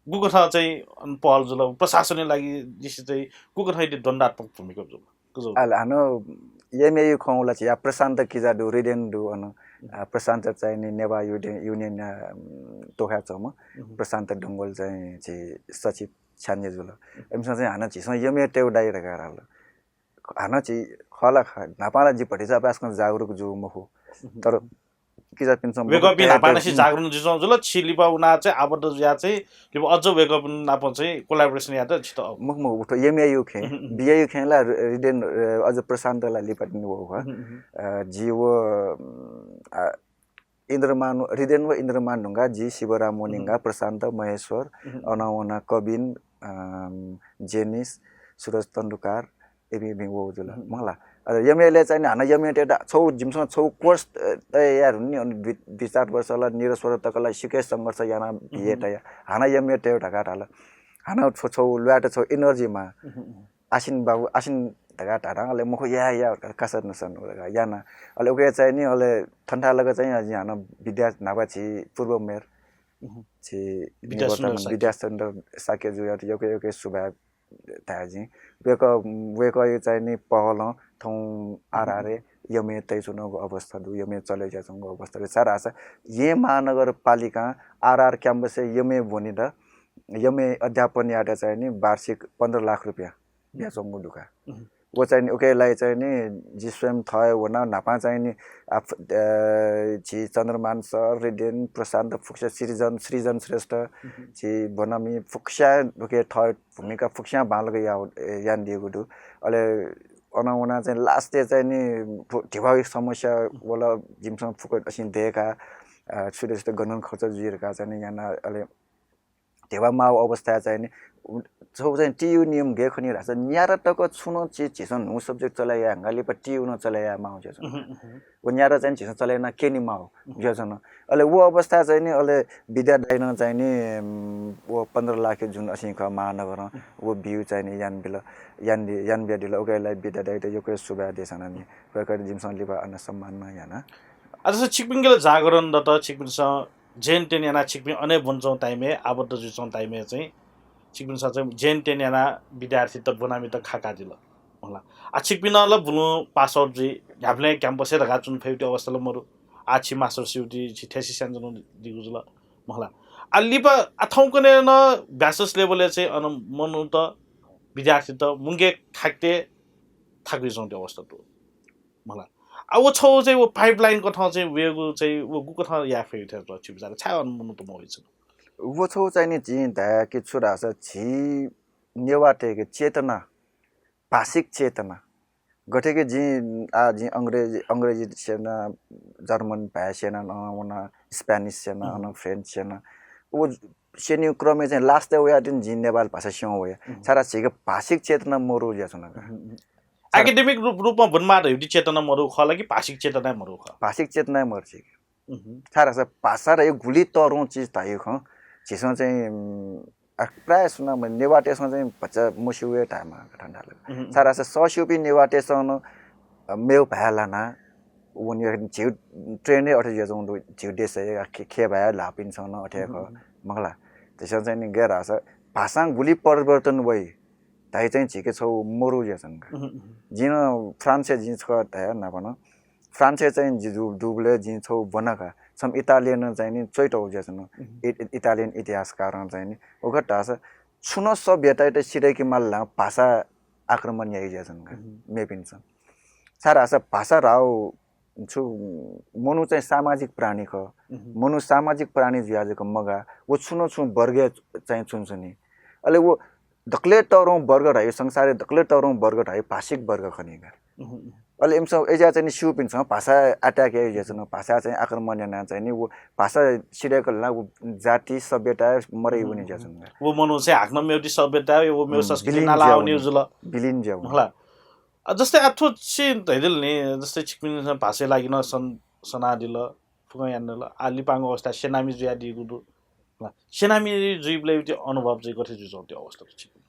गुकथं चाहिँ अन पहल जुल, प्रशासनया लागि जिसे चाहिँ गुकथं इति दण्डात्मक भूमिका जुल? अले हानं एमएयु खँ वल छि या प्रशान्त किजा दु, रिदेन दु अन, अ, प्रशान्त चाहिँ नि नेवा युडे-, युनियन, अ, तोखा चम, प्रशान्त डंगोल चाहिँ छि सचिव छान्य जुल। एमसन चाहिँ हानं झिसं एमए तेउ डाइ धका राल। हानं छि खला खा, न्हापाला जि भतिचा पासकं जागरुक जु मखु। तर किजा पिन्सं वय्कःपिं न्हापांनिसें जागरण जुइच्वं जुल, छि लिपा उना चाहिँ आबद्ध जुया चाहिँ लिपा अझ वय्कःपिं नाप चाहिँ collaboration यात छित। मुख मुख उठो एमएयु खें, बिएयु खें ला रि-, रिदेन, अ, अझ प्रशान्त ला लिपा दिन वः। अ, जि व, अ, इन्द्रमान, रिदेन व इन्द्रमान ढुंगा, जि शिवराम वनिंगा, प्रशान्त, महेश्वर, अन वना कबिन, अ, जेनिस, सुरज तण्डुकार, एमए भिं वः जुल। मखला। अ, एमएले चाहिँ नि हानं एमए तेदा छौ जिमिसं छौ course, अ, तयार हुन्नि अनि दुई, दुई चार वर्ष ला निरस्वर तक ला सिके संघर्ष याना बिए तया। हानं एमए तेउ धका धाल। हानं छौ, छौ ल्वाय्त छौ energy मा। आसिन बाबु, आसिन धका धारा, अले मखु या, या, कासा नसन धका याना। अले उके चाहिँ नि, अले थन्था लग चाहिँ अझ हानं विद्या न्हापा छि पूर्व मेयर, छि विद्यासुन्दर निवर्तन शाक्य। विद्यासुन्दर शाक्य जुयात यके, यके सुभाय् धाये जिं। वय्कः, वय्कःया चाहिँ नि पहलं थौं आर आर ए एमए तयाच्वनागु अवस्था दु, एमए चले जुयाच्वंगु अवस्था दु। छाय् धाःसा येँ महानगरपालिकां आरआर क्याम्पसय् एमए ब्वनेत, एमए अध्यापन यायेत चाहिँ नि वार्षिक पन्ध्र लाख रुपियाँ बियाच्वंगु दु का। व चाहिँ नि उकिया लागि चाहिँ नि जि स्वयं थः वना न्हापां चाहिँ नि आफ-, अ, झी चन्द्रमान सर, रिदेन, प्रशान्त फुक्स्यां, सृजन, सृजन श्रेष्ठ, झी बनमी फुक्स्यां उकिया थः भूमिका फुक्स्यां बांलाक या-, यानादीगु दु। अले अन वना चाहिँ last-य् चाहिँ नि फु-, धिबा समस्या वल, जिमिसं फुक्क असिं दय्‌का, अ, छुटे छुटे गन गन खर्च जुइ धकाः चाहिँ नि याना, अले धिबा माःगु अवस्थाय् चाहिँ नि उ-, छगू चाहिँ टियु नियम गय् खनी धाःसा न्यारा तक छुं नं चिज झीसं न्हू subject चले याये धुंकाः लिपा टियु नं चले याये माःगु जुयाच्वन। व न्यारा चाहिँ झीसं चले याना क्यने माःगु जुयाच्वन। अले व अवस्था चाहिँ नि अले विद्या दाइनं चाहिँ नि, उम्, व पन्ध्र लाख जुन असिं खः महानगरं, व बिउ चाहिँ नि याना बिल, याना दि-, याना बियादिल। उकिया लागि विद्या दाइत यक्व सुभाय् देछाना नि। वय्‌कःयात जिमिसं लिपा अन सम्मान नं याना। अझ छिकपिन्के ला जागरण दत, छिकपिन्सं जेन तेन याना छिकपिं अन हे ब्वनाच्वंगु time-य्, आबद्ध जुयाच्वंगु time-य् चाहिँ छिकपिन्सं चाहिँ जेन तेन याना विद्यार्थीत, बनमीत खाकादिल। होला। आ, छिकपिं नं ला बुलुं pass out जुइ, न्ह्याबलें campus-य् धकाः च्वने फइगु अवस्था ला मरु। आ, छि master सिउति, छि thesis यानाच्वनादीगु जुल। मखुला। आ, लिपा आ थौंकन्हय् नं bachelor's level-य् चाहिँ अन मनूत, विद्यार्थीत मुंके खाकते थाकुइच्वंगु अवस्था दु। मखुला। आ, व छगू चाहिँ व pipeline कथं चाहिँ वयेगु चाहिँ व गुकथं याये फइ थें च्वं छि बिचार, छाय् अन मनूत मवइच्वन? व छगू चाहिँ नि जिं धाये कि छु धाःसा झी नेवाःतय्‌के चेतना, भाषिक चेतना, गथे कि जिं, आ, जिं अंग्रेजी, अंग्रेजी स्यना, जर्मन भाय् स्यना, अन वना, Spanish स्यना, अन French स्यना। व स्यनीगु क्रमय् चाहिँ last-य् वयाः तिनि जिं नेपाल भाषा स्यं वया। छाय् धाःसा झीके भाषिक चेतना मरु जुयाच्वन का। Academic रूप, रूपमा ब्वनेमाः धइगु चेतना मरु खः ला कि भाषिक चेतना मरु खः? भाषिक चेतना मरु झीके। छाय् धाःसा भाषा धइगु गुलि तःधंगु चिज धइगु खँ झीसं चाहिँ, उम्, आ, प्रायः सुनां नेवाःतय्‌सं चाहिँ भचा मस्यू हे धायेमाः का थन धाल। छाय् धाःसा सःस्यूपिं नेवाःतय्‌सं नं, अ, मेगु भाय् लाना वनी। झीगु trend हे अथे जुयाच्वंगु दु, झीगु देशय् खे-, खेभाय् ल्हाःपिन्सं नं अथे हे खः। मखुला। झीसं चाहिँ नि गय् धाःसा भाषां गुलि परिवर्तन वइ धाइ चाहिँ झीके छगू मरु जुयाच्वन का। जिं नं फ्रान्सय् जिं छकः धाये न्हापा नं फ्रान्सय् चाहिँ जि दु-, दुबलय् जिं छगू ब्वना का। छम्ह Italian चाहिँ नि च्वइतःगु जुयाच्वन। इ-, इ-, Italian इतिहासकारं चाहिँ नि उगत धाःसा छुं नं सभ्यतायात सिधय्‌के माल धाःसा भाषा आक्रमण याइ जुयाच्वन का मेपिन्सं। छाय् धाःसा भाषा धाःगु छु, मनू चाहिँ सामाजिक प्राणी खः। मनू सामाजिक प्राणी जुयाः जक मगाः, व छुं नं छुं वर्गय् चाहिँ च्वनाच्वनी। अले व दकलय् तःधंगु वर्ग धाइ, संसारय् दकलय् तःधंगु वर्ग धाइ, भाषिक वर्ग खनी का। अले इमिसं अय्‌जुयाः चाहिँ नि स्यूपिन्सं भाषा attack याइ जुयाच्वन, भाषा चाहिँ आक्रमण यानाः चाहिँ नि व भाषा सिधय्‌कल ला व जाति, सभ्यता मरय् वनी जुयाच्वन का। व मनू चाहिँ हाकनं मेगु सभ्यता, व मेगु संस्कृति विलीन नाला जुया वनी वनी। जुल। विलीन जुया वनी। मखुला। अ, जस्तै आः थ्व छि धयादिल नि, जस्तै छिकपिन्सं भाषाया लागि नं सन-, सनादिल, फुक्कं यानादिल। आः लिपांगु अवस्था सेनामी जुयादीगु दु। ला, सेनामी जुइबलय् त्यो अनुभव चाहिँ गथे जुयाच्वं त्यो अवस्था त छिकपिनि?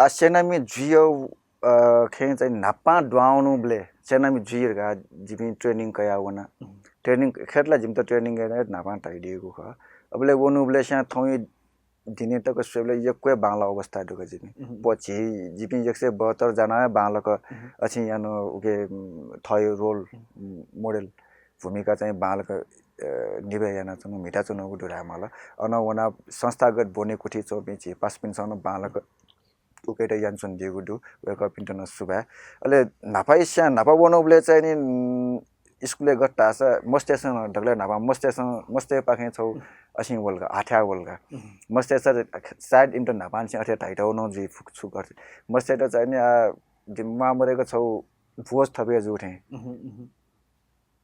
आः सेनामी जुइगु, अ, खँय् चाहिँ न्हापां दुहां वंबलय् सेनामी जुइ धकाः जिपिं training कयाः वना। Training खय्‌त ला जिमित training कयाः न्हापां धयादीगु खः। अबलय् वंबलय् स्यां थौंया दिने तक स्वयेबलय् यक्व हे बांलाःगु अवस्था दु का जिपिं। प-, झी, जिपिं एक सय बहत्तर जना हे बांलाक अछिं याना उके, उम्, थःगु role, उम्, model भूमिका चाहिँ बांलाक, अ, निर्वाह यानाच्वनागु, म्हिताच्वनागु दु धायेमाल। अन वनाः संस्थागत ब्वने कुथि च्वंपिं झी पासापिन्सं नं बांलाक उकेत यानाच्वनादीगु दु, वय्‌कःपिन्त नं सुभाय्। अले न्हापांनिसें न्हापा वंबलय् चाहिँ नि, उम्, स्कुलय् गथे धाःसा मस्तय्‌सं नं, दकलय् न्हापां मस्तय्‌सं, मस्तय्‌पाखें छगू असिं वल का, हाथ्याः वल का। मस्तय्‌सं सायद इमित न्हापांनिसें अथे धाइतःगु नं जुइ फु-, छु गथे। मस्तय्‌त चाहिँ नि, आ, जि म्वाःमदय्‌क छगू बोझ थप हे जू थें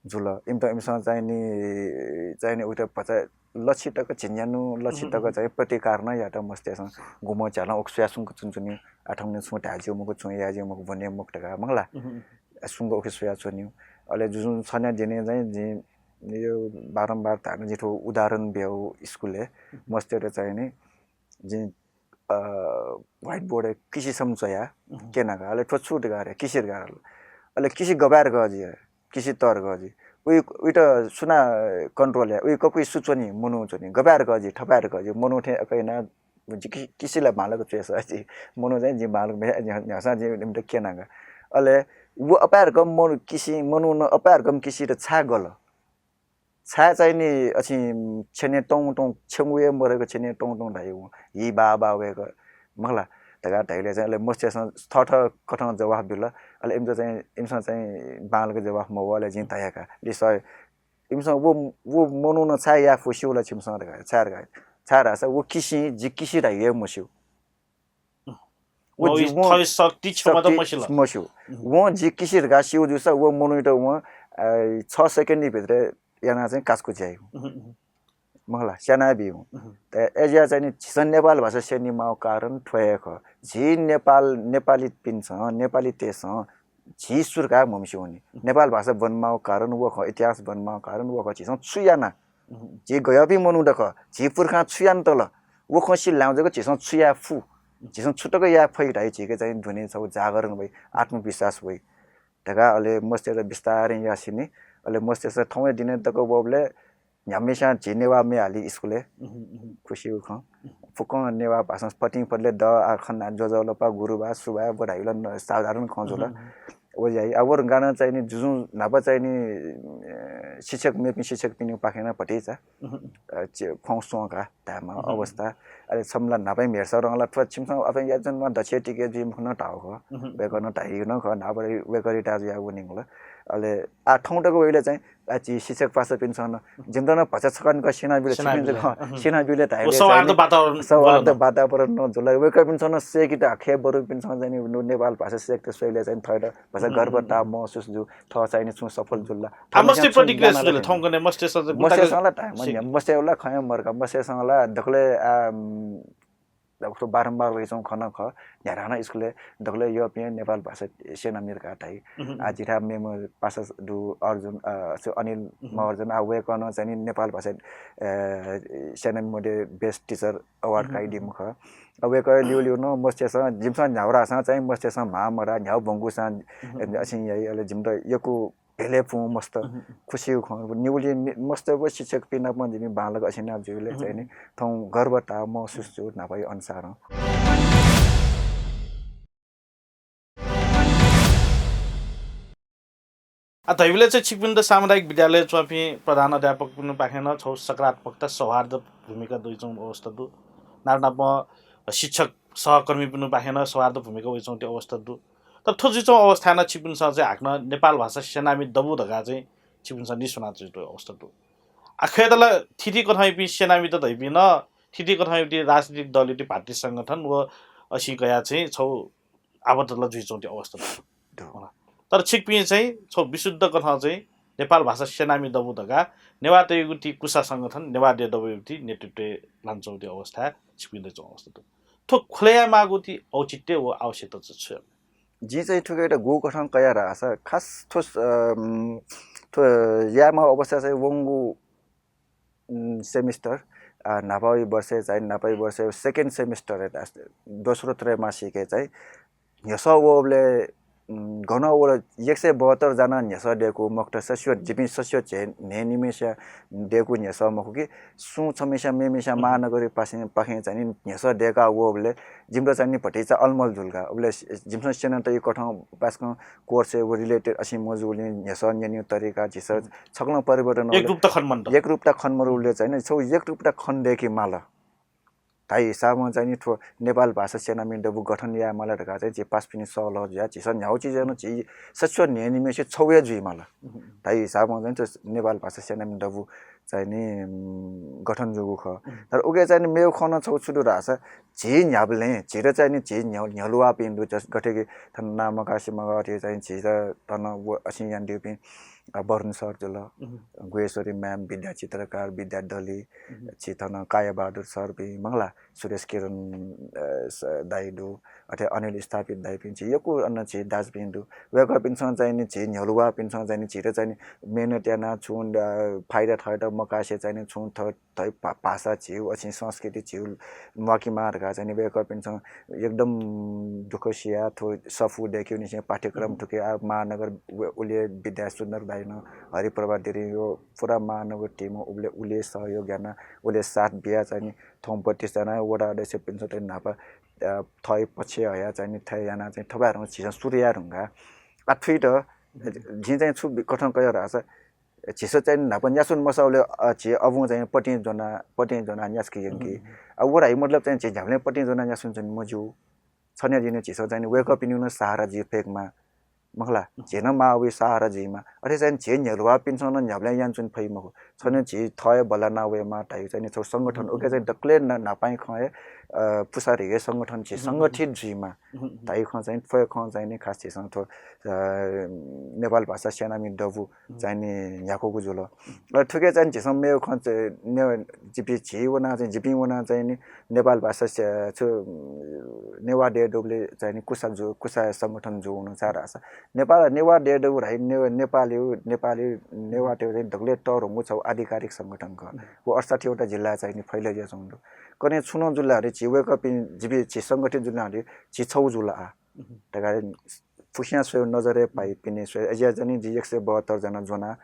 जुल। इमित, इमिसं चाहिँ नि, चाहिँ नि उइत भचा लछि तक झिंन्यान्हु, लछि तक चाहिँ प्रतिकार नं यात मस्तय्‌सं। गुम्ह झ्यालं उखे स्वयाः सुंक च्वनाच्वनी, आः थौंकन्हय् छुं धाये ज्यू मखु, छुं याये ज्यू मखु, ब्वने मखु धकाः मखुला। सुंक उखे स्वयाच्वनी। अले जुजुं छन्हु दिने चाहिँ जिं यो बारम्बार धाःगु जिं थ्व उदाहरण बियागु स्कुलय् मस्तय्‌त चाहिँ नि जिं, अ, white board-य् किसिसं च्वया क्यना का। अले थ्व छु धकाः रे, किसि धकाः रे। अले किसि गबलय् धकाः जुइ, किसि तर धकाः जुइ। उइ, उइत सुनां control याइ, उइ ककुइ सु च्वनी, मनू च्वनी, गबलय् धकाः जुइ, थपाय् धकाः जुइ, मनू थें अकय् याना जि कि-, किसि ला बांलाक च्वय् सः जि। मनू चाहिँ जि बांलाक मयाः, जि न्ह्याःसां जि इमित क्यना का। अले व अपाय् रकम मनू किसि, मनू नं अपाय् रकम किसित छाय् गल? छाय् चाहिँ नि अछिं छेनय् तौं तौं, छेंगु हे मदय्क छेनय् तौं तौं धाइ वं, हि बा बा वय्क मखु ला धकाः धाइबलय् चाहिँ अले मस्तय्सं थःथः कथं जवाफ बिल। अले इमित चाहिँ, इमिसं चाहिँ बांलाक जवाफ मवः। अले जिं धया का, लि सर, इमिसं व, व मनुखं छाय् याये फु स्यू ला छिमिसं धकाः, छाय् धकाः, छाय् धाःसा व किसिं, जि किसि धाइ हे मस्यू। व वं जि, वं थःगु शक्ति क्षमता शक्ति मसिल। मस्यू। उहुँ। वं जि किसि धकाः स्यू जूसा व मनूयात वं, अ, छ सेकेन्ड भित्र यानाः चाहिँ काचकुच याइगु। उहुँ, उहुँ। मखु ला, स्यानाबीगु। उहुँ। त अय्जुया चाहिँ नि झीसं नेपाल भाषा स्यनेमाःगु कारण थ्व हे खः। झी नेपाल, नेपालीपिन्सं, नेपालीतय्सं झी सु धकाः म्हमस्यू वनी। उहुँ। नेपाल भाषा ब्वनेमाःगु कारण व खः, इतिहास ब्वनेमाःगु कारण व खः, झीसं छु याना? उहुँ। झी गज्याःपिं मनू दु खः, झी पुर्खां छु यानातल, व खँ सिलेमाःगु जक झीसं छु याये फु, झीसं छु तक याये फइ धाइ झीके चाहिँ दुने छगू जागरण वइ, आत्मविश्वास वइ धकाः अले मस्तय्त बिस्तारं यासेंलि, अले मस्तय्सं थौंया दिनय् तक वःबलय् न्ह्याम्हस्यां झी नेवाः म्ये हाली स्कुलय्। उहुँ, उहुँ। खुसिगु खँ। फुक्कं नेवाः भाषां फतिं फतले द आ खना ज्वजलपा गुरुबा सुबा व धाइबलय् साधारण खँ जुल। उहुँ, उहुँ। व याइ। आ, व गाना चाहिँ नि जुजुं न्हापा चाहिँ नि, अ, शिक्षक, मेपिं शिक्षकपिनिपाखें नं भतिचा, उहुँ। अ, चे-, खँ स्वंका धायेमाः उहुँ। अवस्था। अले छम्ह ला न्हापां म्हेर्सा रं ला थ्व छिमिसं अबलय् याजन मा दछे टिके जुइ मखु नं धाःगु खः। उहुँ। वय्कलं धाइगु नं खः, न्हापा वय्कःयात याःगु निंगल। अले आ, थौं तक वइबलय् चाहिँ आ, झी शिक्षकपासापिन्सं नं, जिमित नं भचा छकः निकः स्यनाबिल, स्यनाबिल। छिकपिन्सं नं स्यनाबिल धाइबलय् चाहिँ नि सौहार्द वातावरण सौहार्द वातावरण नं जुल। वय्कःपिन्सं नं सय्केत, आखे बरुपिन्सं चाहिँ नि नेपाल भाषा सय्केत स्वइबलय् चाहिँ थःत भचा गर्वता महसुस जू, थः चाहिँ नि छुं सफल जुल ला। आ, मस्तय् प्रतिक्रिया छु जुल? थौंकन्हय् मस्तय्सं चाहिँ मस्तय्सं ला धायेमाः, मस्तय्सं ला खँ हे मदय्क, मस्तय्सं ला दकलय्, आ, उम्, दकलय् बारम्बार वइच्वंगु खँ नं खः। न्ह्याथाय् नं स्कुलय् दकलय् यःपिं नेपाल भाषा स्यनामि धकाः धाइ। उहुँ। आ, झीथाय् मेम्ह पासा दु, अर्जुन, अ, सु-, अनिल उहुँ। महर्जन, आ, वय्कलं चाहिँ नि नेपाल भाषा, अ, स्यनामि मध्ये best teacher award उहुँ। काइदीम्ह खः। आ, वय्कः लिउलिउ नं मस्तय्सं, जिमिसं न्ह्यागु धाःसां चाहिँ मस्तय्सं म्हां मधाः, न्ह्यागु ब्वंकूसां उहुँ। असिं याइ, अले जिमित यक्व भेले पुं मस्त उहुँ। खुसिगु खँ। निगुलिं नि-, मस्त व शिक्षकपिं नाप जिमि बांलाक असिं याना जुइबलय् चाहिँ नि उहुँ। थौं गर्वता महसुस जू न्हापाया अनुसारं। आ, धइबलय् चाहिँ छिकपिन्त सामुदायिक विद्यालयय् च्वंपिं प्रधान अध्यापकपिनिपाखें नं छगू सकारात्मकता, सौहार्द भूमिका दइच्वंगु अवस्था दु। नाप नापं शिक्षक सहकर्मीपिनिपाखें नं सौहार्द भूमिका वइच्वंगु अवस्था दु। तर थ्व जुइच्वंगु अवस्थाय् नं छिकपिन्सं चाहिँ हाकनं नेपाल भाषा स्यनामि दबू धकाः चाहिँ छिकपिन्सं लिस्वनाच्वंगु अवस्था दु। आ, खय्‌त ला थीथी कथंयापिं स्यनामित धइपिं नं थीथी कथंयापिं राजनीतिक दलयापिं पार्टी संगठन व असिं कयाः चाहिँ छगू आबद्ध ला जुइच्वंगु अवस्था दु। दु। तर छिकपिं चाहिँ छगू विशुद्ध कथं चाहिँ नेपाल भाषा स्यनामि दबू धकाः नेवाःतय्गु ति कुसा संगठन नेवाः देय् दबूयागु ति नेतृत्वय् लानाच्वंगु अवस्थाय् छिकपिं दइच्वंगु अवस्था दु। थ्व खुले यायेमाःगु ति औचित्य व आवश्यकता चाहिँ छु? जिं चाहिँ थुकियात गुगु कथं कया धाःसा खास थ्व, अम, थ्व यायेमाःगु अवस्था चाहिँ वंगु, उम्, semester, आ, न्हापाया वर्षय् चाहिँ, न्हापाया वर्षय् second semesterय्, दोस्रो त्रैमासिकय् चाहिँ न्ह्यसः वःबलय्, उम्, गनं वल, एक सय बहत्तर जना न्ह्यसः दय्कूगु मखुत, सस्यू, जिपिं सस्यू झे-, न्हय्निम्हस्यां दय्कूगु न्ह्यसः मखु कि, सुं छम्हस्यां मेम्हस्यां उम्। महानगरपाखें, पाखें चाहिँ नि न्ह्यसः दय्का वःबलय् जिमित चाहिँ नि भतिचा अलमल जुल का। उबलय् जिमिसं स्यनातयागु कथं पासाकं courseय् व related असिं मजूगुलिं न्ह्यसः न्यनेगु तरिका झीसं उम्। छकलं परिवर्तन वल। एकरूपता खने मन्त। एकरूपता खने मरुबलय् चाहिँ नि छगू एकरूपता खने दय्के माल। धाइ हिसाबं चाहिँ नि थ्व नेपाल भाषा स्यनामि दबू गठन याये माल धकाः चाहिँ झी पासापिनि सल्लाह जुयाः झीसं न्ह्यागु चिजय् नं झी सस्यू न्हय्निम्हस्यू छगू हे जुइ माल। उहुँ। धाइ हिसाबं चाहिँ थ्व नेपाल भाषा स्यनामि दबू चाहिँ नि, उम्, गठन जूगु खः। उहुँ। तर उकी चाहिँ नि मेगु खँ नं छगू छु दु धाःसा झी न्ह्याबलें झीत चाहिँ नि झी न्ह्य-, न्ह्यलुवाःपिं दु, जस गथे कि थन नां मकासे मगाः थें चाहिँ झीत थन व असिं यानादीपिं, अ, वरुण सर जुल, उहुँ। गुह्येश्वरी ma'am, विद्या चित्रकार, विद्या दली, उहुँ। झी थन कायाबहादुर सरपिं, मखु ला, सुरेश किरण, अ, स-, दाइ दु, अथे अनिल स्थापित दाइपिं, झी यक्व अन झी दाजुपिं दु। वय्कःपिन्सं चाहिँ नि झी न्ह्यलुवाःपिन्सं चाहिँ नि झीत चाहिँ नि मेहनत यानाः छुं, अ, फाइदा थःत मकासे चाहिँ नि छुं थ-, थः भा-, भाषा झीगु, असिं संस्कृति झीगु म्वाकेमाः धकाः चाहिँ नि वय्कःपिन्सं एकदम दुःख सियाः थ्व सफू दय्केगुनिसें पाठ्यक्रम उहुँ। थुके आ महानगर व-, उलि विद्या सुन्दर दाइनं हरिप्रभा दिदीं यो पुरा महानगर team उबलय् उलि सहयोग यानाः उलि साथ बियाः चाहिँ नि थौं बत्तीस जना वडा अध्यक्षपिन्सं चाहिँ न्हापा, अ, थः पक्षय् हयाः चाहिँ नि थथे यानाः चाहिँ थपाय् धुंकाः झीसं सुरु याये धुंकाः। आ थुइत उहुँ। जिं चाहिँ छु कथं कया धाःसा झीसं चाहिँ न्हापा न्यासुन मसःबलय्, अ, झी अबुं चाहिँ पतिं ज्वना, पतिं ज्वना न्यासके यंकी। अ, व धाइ मतलब चाहिँ झी न्ह्याबलें पतिं ज्वना न्यासुन चाहिँ मज्यू। छन्हु जिं झीसं चाहिँ वय्कःपिनिगु नं सहारा जुइ फय्केमाः। मखु ला, झी नं मां अबुया सहारा जुइमाः। अथे चाहिँ झी न्ह्यलुवाःपिन्सं नं न्ह्याबलें यानाच्वने फइ मखु। छन्हु झी थः हे बल्लाना वयेमाः धाइगु चाहिँ छगू संगठन, उकी चाहिँ दकलय् न-, न्हापांया खँ हे, अ, पुसा धिगु संगठन झी संगठित जुइमाः धाइगु खँ चाहिँ थ्व खँ चाहिँ नि खास झीसं थ्व, अ, नेपाल भाषा सेनामी दबू चाहिँ नि न्ह्याकूगु जुल। अ, थुकी चाहिँ झीसं मेगु खँ चाहिँ ने-, जिपिं झी वना चाहिँ, जिपिं वना चाहिँ नि नेपाल भाषा से-, छु, नेवाः देय् दबुलिइ चाहिँ नि कुसा जु-, कुसा संगठन जूगु नं छाय् धाःसा नेपाल, नेवाः देय् दबू धाइ ने-, नेपालया, नेपालया नेवाःतय् चाहिँ दकलय् तःधंगु छगू आधिकारिक संगठन खः। व अठसट्ठीवटा जिल्लाय् चाहिँ नि फैले जुयाच्वंगु दु। कन्हय् छुं नं जुल धाःसा झी वय्कःपिं, जिपिं झी संगठित जुल धाःसा झी छगू जुल आः। धकाः फुक्कसिनं स्वयेगु नजरय् पाइपिनि स्वये। अज्याःपिनि जि एक सय बहत्तर जना ज्वना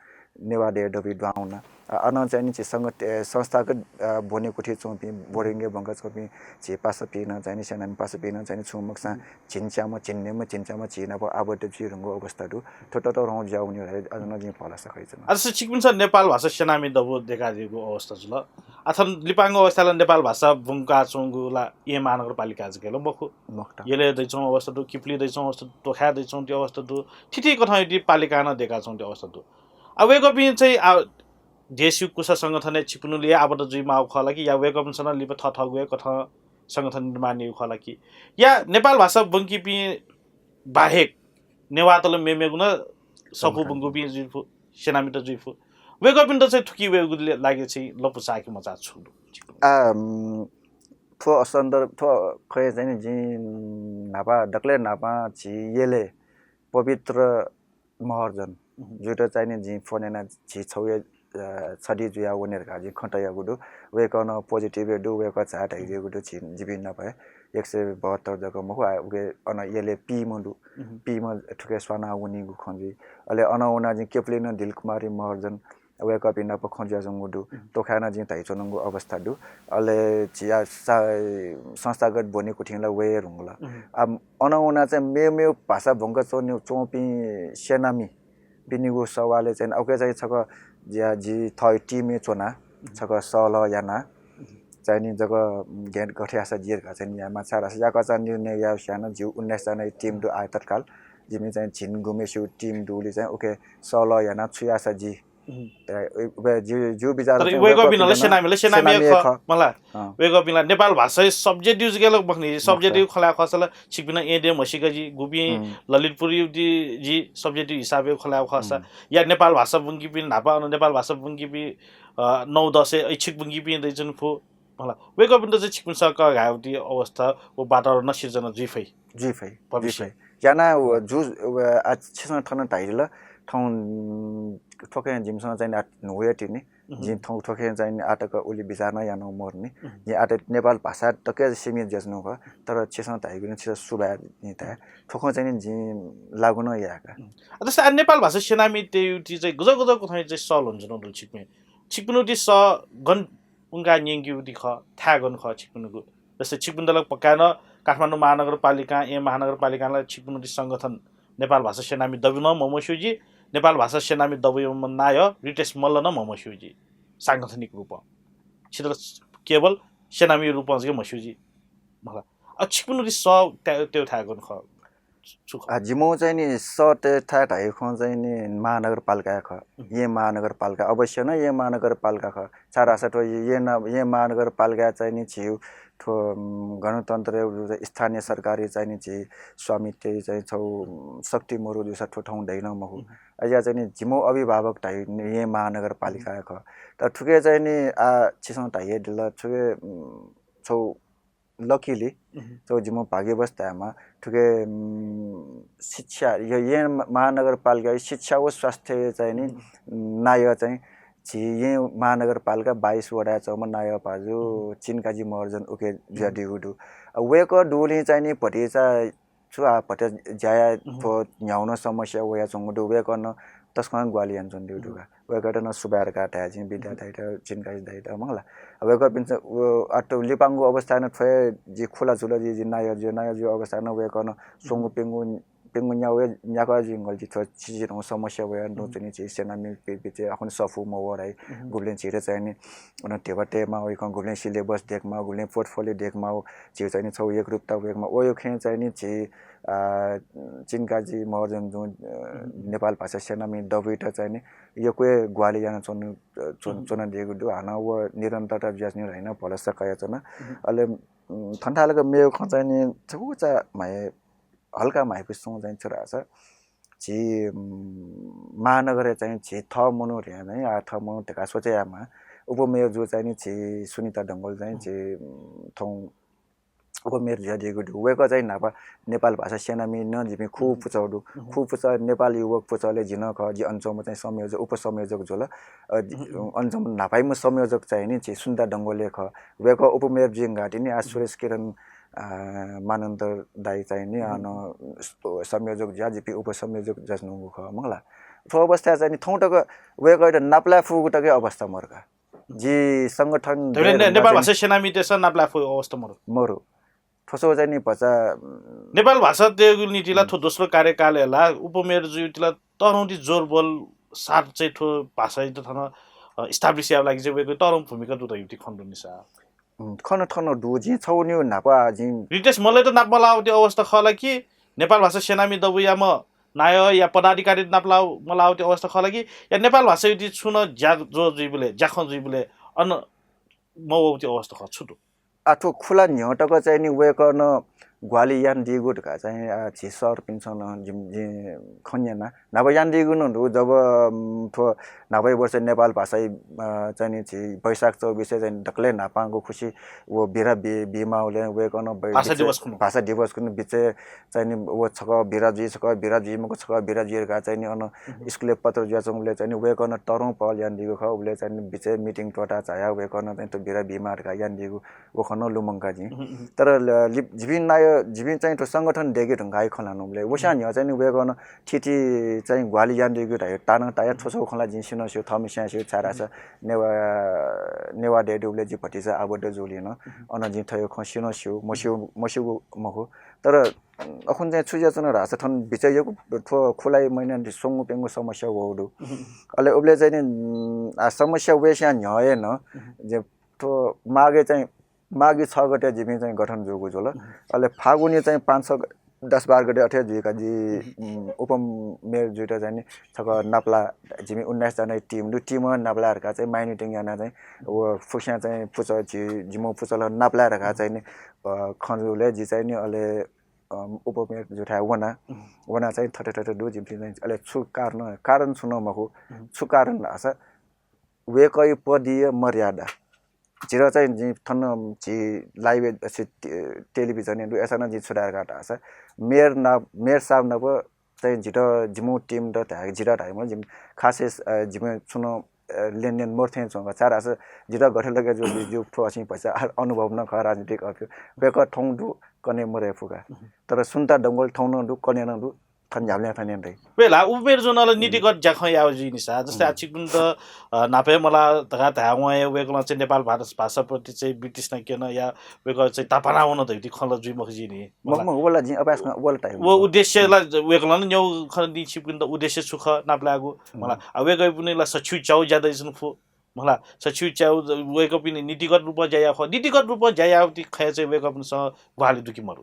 नेवाः देय् दबुइ दुहां वना। अ, अनं चाहिँ नि झी संगठ-, अ, संस्थागत, अ, ब्वनेकुथिइ च्वंपिं, बोर्डिङय् ब्वंकाच्वंपिं झी पासापिं नं चाहिँ नि, सेनामी पासापिं नं चाहिँ नि छुं मखुसां झिंच्याम्ह, झिंनिम्ह, झिंच्याम्ह झी नाप आबद्ध जुइधुंगु अवस्था दु। थ्व ततःधंगु जुया वनी धकाः अझ नं जिं भलसा कयाच्वना। अझ छिकपिन्सं नेपाल भाषा सेनामी दबू दय्कादीगु अवस्था जुल। अथवा लिपांगु अवस्थाय् ला नेपाल भाषा ब्वंकाच्वंगु ला येँ महानगरपालिका जक ला मखु। मखुत। यलय् दइच्वंगु अवस्था दु, किपुली दइच्वंगु अवस्था दु, तोखाय् दइच्वंगु अवस्था दु, थीथी कथं इपिं पालिकां नं दय्काच्वंगु अवस्था दु। आ, वय्कःपिं चाहिँ, आ, देशया कुसा संगठनय् छिकपिनिगु लिपा आबद्ध जुइमाःगु खः ला कि, या वय्कःपिन्सं नं लिपा थःथःगु हे कथं संगठन निर्माण याइगु खः ला कि, या नेपाल भाषा ब्वंकीपिं बाहेक नेवाःत ला मेमेगु नं सफू ब्वंकीपिं जुइफु, सेनामित जुइफु। वय्कःपिन्त चाहिँ थुकी वयेगु ले-, लागि चाहिँ लँपु चाःगु मचाः छु दु? आ, उम्, थ्व सन्दर्भ, थ्व खँय् चाहिँ नि जिं न्हापा, दकलय् न्हापा झी यलय् पवित्र महर्जन जुयात चाहिँ नि जिं फोन याना झी छगू हे, अ, छधी जुया वने धकाः जिं खँ तयागु दु। वय्कः नं positive हे दु, वय्कः झाः धयादीगु दु, झी, जिपिं नाप हे एक सय बहत्तर जक मखु, आ, उकी अन यलय् पीम्ह दु, पीम्ह थुकी स्वाना वनीगु खँ जुइ। अले अन वना जिं केपुली नं दिलकुमारी महर्जन, वय्कःपिं नाप खँ जुयाच्वंगु दु। तोखाय् नं जिं धयाच्वनागु अवस्था दु। अले झीया सा-, संस्थागत ब्वनेकुथिं ला वये धुंकल। आ, अन वना चाहिँ मेमेगु भाषा ब्वंकाच्वने, च्वंपिं सेनामी पिनिगु सवालय् चाहिँ उकी चाहिँ छकः जिया, जि थः team-य् च्वना, छकः सहलह याना चाहिँ नि जक गथे याःसा जि धकाः चाहिँ नि यायेमाः, छाय् धाःसा याकःचा निर्णय याःसा याना, जिगु उन्नाइस जनाया team दु आः तत्काल। जिमि चाहिँ झिंगुम्हेसिगु team दुगुलिं चाहिँ उकी सहलह याना छु याःसा जि। अ, उ-, उ-, जिगु, जिगु बिचार तर चाहिँ वय्कःपिं ला वय्कःपिं ला सेनामी ला सेनामी हे सेनामी हे खः, खः। मला। अँ। वय्कःपिं ला नेपाल भाषा subject-या जक ला मखु नि, subject-या खँ ल्हाये खःसा ला छिकपिं नं येँ देय् म्हसीका जि, गुपिं ललितपुरया जि subject-या हिसाबय् खँ ल्हाये खःसा, या नेपाल भाषा ब्वंकीपिं न्हापा, अन नेपाल भाषा ब्वंकीपिं, अ, नौ दसय् ऐच्छिक ब्वंकीपिं दइच्वने फु। मला। वय्कःपिन्त चाहिँ छिकपिन्सं कःघायेगु अवस्था व वातावरण सिर्जना जुइ फइ। जुइ फइ, जुइ भविष्य। फइ। याना व जु, व आ छिसं थन धाइदिल, थौं, उम्, थ्व खँय् जिमिसं चाहिँ नि आ न्हूया तिनि। जिं थौं थ्व खँय् चाहिँ नि आःतक उलि बिचाः नं यानागु मदुनि। जिं आःतक नेपाल भाषा तक सीमित जुयाच्वनागु खः, तर छिसं धाइगुलिं छितः सुभाय् नि धाये। थ्व खँ चाहिँ नि जिं लागू नं याये का। अ, जस्तै आ नेपाल भाषा सेनामितय् ति चाहिँ गुजब गुजब कथं चाहिँ सः ल्ह्वनाच्वनागु दु छिकपिं। छिकपिनिगु ति सः गन उंकाः न्यंकीगु ति खः, थाय् गन खः छिकपिनिगु? जस्तै छिकपिन्त ला पक्का नं काठमाडौं महानगरपालिकां, येँ महानगरपालिकां ला छिकपिनिगु ति संगठन नेपाल भाषा सेनामी दबू नं म्हमस्यू जि, नेपाल भाषा सेनामी दबूम्ह नायः रितेश मल्ल नं म्हमस्यू जि सांगठनिक रूपं। छित ला केवल सेनामी रूपं जक म्हस्यू जि। मला। अ, छिकपिनिगु ति सः त्या-, त्यःगु थाय् गन खः? छु खः? आ, जिमिगु चाहिँ नि सः त्यःगु थाय् धाइगु खँ चाहिँ नि महानगरपालिकाय् खः। येँ महानगरपालिका, अवश्य नं येँ महानगरपालिका खः। छाय् धाःसा थ्व येँ न-, येँ महानगरपालिकाय् चाहिँ नि झीगु थ्व, उम्, गणतन्त्रया रूपं चाहिँ स्थानीय सरकारया चाहिँ नि झी स्वामित्वया चाहिँ छगू, उम्, शक्ति मरु जूसा थ्व थौं दइ नं मखु। अज्याः चाहिँ नि जिमिगु अभिभावक धाइ नि येँ महानगरपालिकाय् खः। तर थुकी चाहिँ नि आ छिसं धाइदिल थुकी, उम्, छगू luckily, छगू जिमिगु भाग्यवश धायेमाः, थुकी, उम्, शिक्षा, यो येँ महानगरपालिकाया शिक्षा व स्वास्थ्य चाहिँ नि, उम्, नायः चाहिँ झी येँ महानगरपालिका बाइस वडाय् च्वंम्ह नायः भाजु चिनकाजी महर्जन उकी जुयादीगु दु। अ, वय्कः दुगुलिं चाहिँ नि भतिचा छु आ भतिचा ज्या याये थ्व न्ह्यागु नं समस्या वयाच्वंगु दु। वय्कलं तसकं ग्वाहालि यानाच्वनादीगु दु का। वय्कःयात नं सुभाय् धकाः धाये जिं, विद्या दाइयात, चिनकाजी दाइयात, मखु ला। वय्कःपिन्सं, व, अथे लिपांगु अवस्थाय् नं थ्व हे जि खुला जुल जि, जि नायः जुया, नायः जुया अवस्थाय् नं वय्कलं स्वंगू प्यंगू प्यंगू न्यागू न्यागू जुइगुलिं थ्व चिचिधंगु समस्या वया दु चाहिँ नि झी सेनामी बि- बिचय् अखुन्हु सफू मवः धाइ। गुबलें झीत चाहिँ नि अन ध्यबा तयेमाः वइकं गुबलें syllabus दयेकमाः, गुबलें portfolio दयेकमाः, झी चाहिँ नि छगू एकरूपता वयेकमाः। वयो खँय् चाहिँ नि झी, अ, चिनकाजी महर्जन जुं, अ, नेपाल भाषा सेनामी दबुइत चाहिँ नि यक्व ग्वाहालि यानाच्वनु, अ, च्वन- च्वनादीगु दु। हानं व निरन्तरता जुयाच्वनी धइगु भलसा कयाच्वना। अले, उम्, थन्थालक मेगु खँ चाहिँ नि छगू चा म्हाइ हल्का म्हाइपुसे च्वंगु चाहिँ छु धाःसा झी, उम्, महानगरय् चाहिँ झी थः मनू धया चाहिँ आ थः मनू धकाः सोचे यायेमाः। उपमेयर जु चाहिँ नि झी सुनिता डंगोल चाहिँ झी, उम्, थौं उपमेयर जुयादीगु दु। वय्कः चाहिँ न्हापा नेपाल भाषा सेनामी नं जिपिं खु पुचः दु। खु पुचः नेपाल युवक पुचःलय् जि नं खः, जि अन च्वंम्ह चाहिँ संयोजक, उपसंयोजक जुल। अ, जि- अन च्वंम्ह न्हापायाम्ह संयोजक चाहिँ नि झी सुनिता डंगोल हे खः। वय्कः उपमेयर जुइ धुंकाः तिनि आ सुरेश किरण, अ, मानन्धर दाइ चाहिँ नि अन संयोजक जुयाः जिपिं उपसंयोजक जुयाच्वनागु खः मखु ला। थ्व अवस्थाय् चाहिँ नि थौं तक वय्कःयात नापलाये फुगु तक हे अवस्था मरु का। जि संगठन धइबलय् ने- नेपाल भाषा सेनामीतय्सं नापलाये फुगु अवस्था मरु। मरु। थ्व चाहिँ नि भचा, उम्, नेपाल भाषा दयेगु निंतिं ला थ्व दोस्रो कार्यकालय् ला उपमेयर जुइतिं ला तःधंगु जोरबल साथ चाहिँ थ्व भाषायात थन, अ, establish यायेगु लागि चाहिँ वय्कःया तःधंगु भूमिका दु धइगु खँ दु नि सा। उम्, खन थन दु, जिं छगू निगू न्हापा जिं रितेश मल्लयात नापलाःगु अवस्था खः ला कि नेपाल भाषा सेनामी दबुयाम्ह नायः या पदाधिकारीत नापलाः- मलाःगु अवस्था खः ला कि या नेपाल भाषायात छुं नं ज्या- ज्वः जुइबलय्, ज्याखँ जुइबलय् अन मवःगु अवस्था खः, छु दु? आ, थ्व खुला न्ह्यः तक चाहिँ नि वय्कलं ग्वाहालि यानादीगु धकाः चाहिँ, आ, झी सरपिन्सं नं जिं, जिं खँ न्यना। न्हापा यानादीगु नं दु, जब, उम्, थ्व न्हापा वर्ष नेपाल भाषा, अ, चाहिँ नि झी वैशाख चौबिसय् चाहिँ दकलय् न्हापांगु खुसि व बिदा बी- बीमाःबलय् वय्कलं बै- भाषा बिचय्- दिवस खुन्हु। भाषा दिवस खुन्हु बिचय् चाहिँ नि व छकः बिदा जुइ, छकः बिदा जुइ मखु, छकः बिदा जुइ धकाः चाहिँ नि अन स्कुलय् पत्र जुयाच्वंबलय् चाहिँ नि वय्कलं तःधंगु पहल यानादीगु खः। उबलय् चाहिँ नि बिचय् meeting त्वःता झायाः वय्कलं चाहिँ थ्व बिदा बीमाः धकाः यानादीगु व खँ नं लुमंका जिं। तर ल- लि- जिपिं नायः, जिपिं चाहिँ थ्व संगठन दयेके धुंकाः खँ ल्हानाबलय् वस्यां न्ह्यः चाहिँ नि वय्कलं थीथी चाहिँ ग्वाहालि यानादीगु धयाः तानं ताया थ्व छगू खँ ला जिं सिनं स्यू, थःम्हस्यां स्यू, छाय्धाःसा नेवाः, नेवाः देय् दुबलय् जि भतिचा आबद्ध जूगुलिं नं अन जिं थ्व खँ सिनं स्यू, मस्यू, मस्यूगु मखु। तर अखुन चाहिँ छु जुयाच्वन धाःसा थन बिचय् यक्व थ्व खुलाइ महिना स्वंगू प्यंगू समस्या वःगु दु। अले उबलय् चाहिँ नि, उम्, आ, समस्या वयेस्यां न्ह्यः हे नं जे थ्व माघय् चाहिँ माघी छ गते जिपिं चाहिँ गठन जूगु जुल। अले फागुनय् चाहिँ पाँच छ ग- दस बाह्र गते अथे जुइका जि, उम्, उपमेयर जुइत चाहिँ नि छकः नापलाः, जिपिं उन्नाइस जनाया team दु, team नापलाः धकाः चाहिँ माइनिटिङ यानाः चाहिँ व फुक्कस्यां चाहिँ पुचः जि- जिमिगु पुचलं नापलाः धकाः चाहिँ नि, अ, खँ जूबलय् जि चाहिँ नि अले, अम, उपमेयर जुथाय् वना। वनाः चाहिँ थथे थथे दु जिपिं चाहिँ अले छु कारण, कारण छुं नं मखु, छु कारण धाःसा वय्कःया पदीय मर्यादा। झीत चाहिँ जि थन झी live अ, छि टे- television दु, अय्सां नं जिं छु धाये धकाः धाःसा मेयर ना- मेयर साहब नाप चाहिँ झीत जिमिगु team त धाये, झीत धाये मखु, जिमि खासै, अ, जिमि छुं नं, अ, लेनदेन मरु थें च्वं का। छाय्धाःसा झीत गथे लगे जू, जि- जि थ्व असिं भचा अनुभव नं खः राजनीतिक अप्यू। वय्कः थौं दु, कन्हय् मरु फु का। तर सुनिता डंगोल थौं नं दु, कन्हय् नं दु, थन न्ह्याबलें थन नं दइ। वय्कलं उपमेयर जुल नीतिगत ज्याखँ याः जुइ नि सा, जस्तै आ छिकपिन्त, अ, नापय् मलाः धकाः धायेवं हे वय्कलं चाहिँ नेपाल भाषा- भाषाप्रति चाहिँ वितृष्णा क्यन या वय्कः चाहिँ तापाना वन धइगु खँ ला जुइ मखु जुइ नि। मखु, मखु, व ला जिं अभ्यास व उद्देश्य ला वय्कलं नं न्यंगु खँ नि छिकपिन्त उद्देश्य छु खः नापलायेगु। मला, आ, वय्कःपिनि ला सच्छि च्याउ ज्या दइच्वन फु। मला, सच्छि च्याउ वय्कःपिनि नीतिगत रूपं ज्या याः फु। नीतिगत रूपं ज्या याःगु खँय् चाहिँ वय्कःपिन्सं ग्वाहालि दु कि मरु?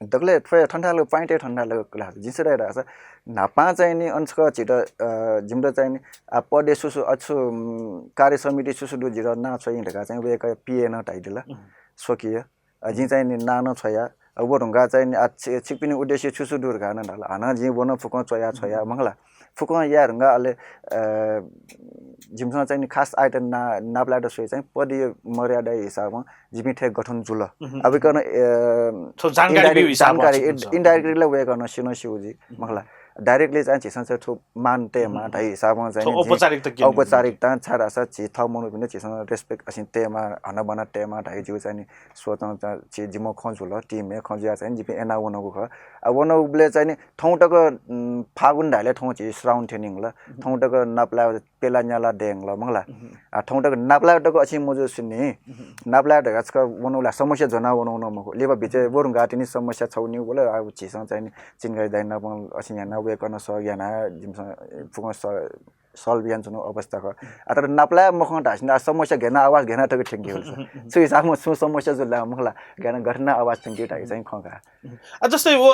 दकलय् थ्व थन्थालक point हे थन्थालक ला जिं छु धाये धाःसा न्हापां चाहिँ नि अन छकः झीत, अ, जिमित चाहिँ नि आ पदे सुसु अछु, उम्, कार्य समिति सुसु दु झीत नां छ्वइ धकाः चाहिँ वय्कः PA नं धयादिल। स्वकीय अ, जिं चाहिँ नि नां नं छ्वया। अ, व धुंकाः चाहिँ नि, आ, छि- छिकपिनि उद्देश्य छु छु दु धकाः नं धाल। हानं जिं व नं फुक्कं च्वया छ्वया, मखु ला। फुक्कं याये धुंकाः अले, अ, जिमिसं चाहिँ नि खास आइतन ना- नापलायेत स्वइ चाहिँ पदीय मर्यादा हिसाबं जिपिं थें गठन जुल। अब वय्कलं, अ, थ्व जानकारी indirect- बिउ हिसाबं जानकारी छिकपिन्सं। Indirectly ला वय्कलं सिनं स्यू जि, मखु ला। directly चाहिँ झीसं चाहिँ थ्व मान तयेमा धाइ हिसाबं चाहिँ नि झी औपचारिकता छाय् धाःसा झी थः मनूपिन्त झीसं respect असिं तयेमा, हनाबना तयेमा धाइ जिगु चाहिँ नि सोचं चाहिँ झी जिमिगु खँ जुल, team-य् खँ जुयाः चाहिँ जिपिं याना वनागु खः। आ, वनागुबलय् चाहिँ नि थौं तक, उम्, फागुन धाइले थौं झी श्रावण थ्यनीगु ल, थौं तक नापलाये पेला न्याला दयेगु ल मखु ला। आ, थौं तक नापलाये तक असिं मजूसेंलि, नापलाये धकाः छकः वनागु ला समस्या ज्वना वनागु नं मखु। लिपा बिचय् वरुंगा तिनि समस्या छगू निगू वल, आ, झीसं चाहिँ नि चिनगाजी दाइ नाप असिं याना वय्कलं सह याना जिमिसं फुक्कं स-, solve यानाच्वनागु अवस्था खः। आ, तर नापलाये मखं धाःसेंलि आ समस्या गय् याना आवाज गय् याना तक थ्यंके वल। छु हिसाबं छुं समस्या जुल ला मखु ला, गय् याना गथे याना आवाज थ्यंके धाइ चाहिँ खँ का। आ, जस्तै व,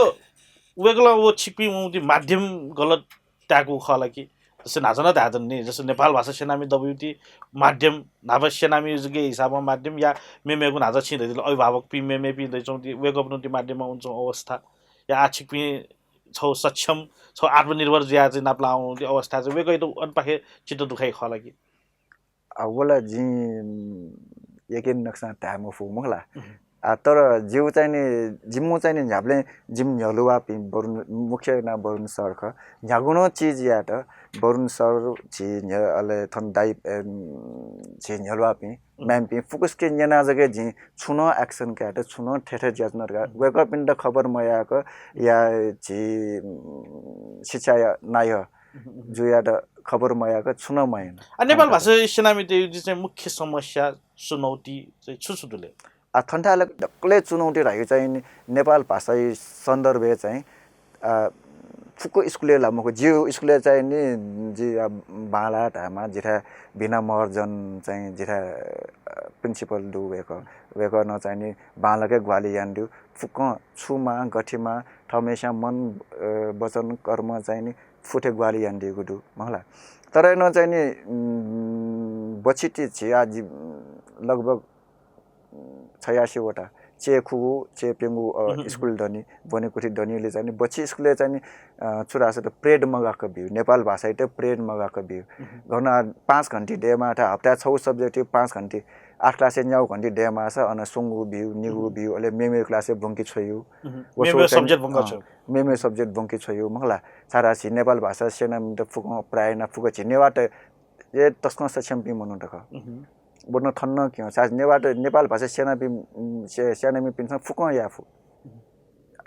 वय्कलं व छिकपिं व माध्यम गलत ताय्कूगु खः ला कि? जस्तै न्हाचः नं धायेधुन नि, जस्तै नेपाल भाषा सेनामी दबुयुति माध्यम, न्हापा सेनामी जुगे हिसाबं माध्यम या मेमेगु न्हाचः छिं धयादिल अभिभावकपिं मेमेपिं दइच्वंति वय्कःपिनिगु माध्यमं वनाच्वंगु अवस्था या आः छिकपिं छगू सक्षम, छगू आत्मनिर्भर जुयाः चाहिँ नापलाः वंगु अवस्था चाहिँ वय्कःयात अन पाखे चित्त दुखाइ खः ला कि? आ, व ला जिं, उम्, यक्व नक्सां धाये मफु मखु ला। आ, तर जिगु चाहिँ नि, जिमिगु चाहिँ नि न्ह्याबलें जिमि न्ह्यलुवाःपिं वरुण, मुख्य यानाः वरुण सर खः। न्ह्यागु नं चिज यायेत वरुण सर झी न्ह्य-, अले थन दाइ, एम, झी न्ह्यलुवाःपिं, म्यामपिं फुक्कसिके न्यना जक जिं छुं नं action कायेत, छुं नं थथे थथे जुयाच्वन धकाः वय्कःपिन्त खबर मयाक या झी, उम्, शिक्षा या नायः जुयात खबर मयाक छुं नं मयाना। आ, नेपाल भाषा सेनामीतय्गु चाहिँ मुख्य समस्या, चुनौती चाहिँ छु छु दु ले? आ, थन्थाय् ला दकलय् चुनौती धाइगु चाहिँ नि नेपाल भाषाया सन्दर्भय् चाहिँ, आ, फुक्क स्कुलय् ला मखु, जिगु स्कुलय् चाहिँ नि जि, आ, बांलाः धायेमाः, जिथाय् बिना महर्जन चाहिँ जिथाय्, आ, principal दु वय्कः। वय्कलं चाहिँ नि बांलाक ग्वाहालि यानादिउ। फुक्कं छु माः, गथे माः, थःम्हेस्यां मन, अ, वचन, कर्म चाहिँ नि फुथे ग्वाहालि यानादीगु दु, मखु ला। तर नं चाहिँ नि, उम्, बच्छि ति झी आ जि, लगभग, उम्, छयासी वटा चय्खुगू, चय्प्यंगू, अ, स्कुल दनि, ब्वनेकुथि दनिले चाहिँ नि बच्छि स्कुलय् चाहिँ नि, अ, छु धाःसा त period मगाक ब्यू, नेपाल भाषायात period मगाक ब्यू। गन पाँच घण्टी दयेमाः, हप्ताय् छगू subject पाँच घण्टी, आठ class-य् न्यागू घण्टी दयेमाःसा अन स्वंगू ब्यू, निगू ब्यू, अले मेमेगु class-य् ब्वंके छ्वयू। व मेमेगु subject ब्वंके छ्वयू। मेमेगु subject ब्वंके छ्वयू, मखु ला। छाय्धाःसा नेपाल भाषा सेनामीत फुक्कं प्रायः नं फुक्क झी नेवाःत ए तसकं सक्षमपिं मनूत खः। व नं थन नं क्यं। छाय्धाःसा नेवाःत, नेपाल भाषा सेनापिं, उम्, से-, सेनामीपिन्सं फुक्कं याये फु।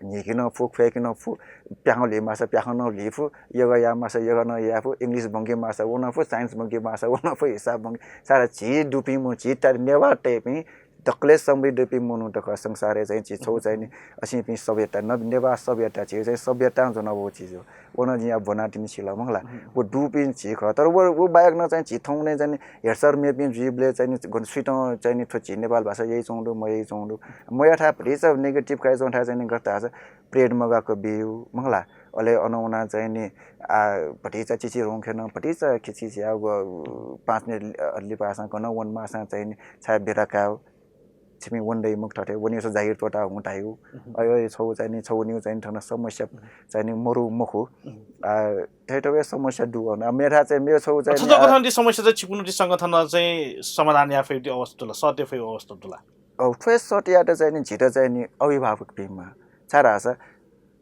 न्हीके नं फु, ख्वय्के नं फु, प्याखं ल्हुइ माःसा प्याखं नं ल्हुइ फु, योगा याये माःसा योगा नं याये फु, English ब्वंके माःसा व नं फु, science ब्वंके माःसा व नं फु, हिसाब ब्वंके, छाय्धाःसा झी दुपिं मनू, झी त नेवाः तय्पिं दकलय् समृद्धपिं मनूत खः संसारय् चाहिँ झी छगू चाहिँ नि असिंपिं सभ्यता, न-, नेवाः सभ्यता झी चाहिँ सभ्यतां ज्वनावःगु चिज हो। व नं जिं आः ब्वनातिनि सिल, मखु ला। व दुपिं झी खः। तर व, व बाहेक नं चाहिँ झी थौंकन्हय् चाहिँ नि हेरसर मेपिं जुइबलय् चाहिँ नि गन सुइतं चाहिँ नि थ्व झी नेपाल भाषा याइच्वंगु दु, मयाइच्वंगु दु। मयाथाय् भतिचा negative काइच्वंथाय् चाहिँ नि गथे धाःसा period मगाक ब्यू, मखु ला। अले अन वनाः चाहिँ नि, आ, भतिचा चिचिधंगु खँय् नं भतिचा खिचिचिया व पाँच मिनेट लि-, लिपासां गन वनेमाःसां चाहिँ नि छाय् बिदा कायेगु। छिपिं वने दइ मखु थथे, वनीगु जागिर त्वःता हुँ धाइगु। अय्, अय्, छगू चाहिँ नि, छगू निगू चाहिँ नि थन समस्या चाहिँ नि मरु मखु। आ, थथे थथे समस्या दु अन। आ, मेथाय् चाहिँ मेगु छगू चाहिँ नि, थ्व आ, कथं समस्या चाहिँ छिकपिनिगु संगठनं चाहिँ समाधान याये फइगु अवस्था दु ला, सःते फइगु अवस्था दु ला? अ, थ्व सःतेयात चाहिँ नि झीत चाहिँ नि अभिभावकपिं माः। छाय्धाःसा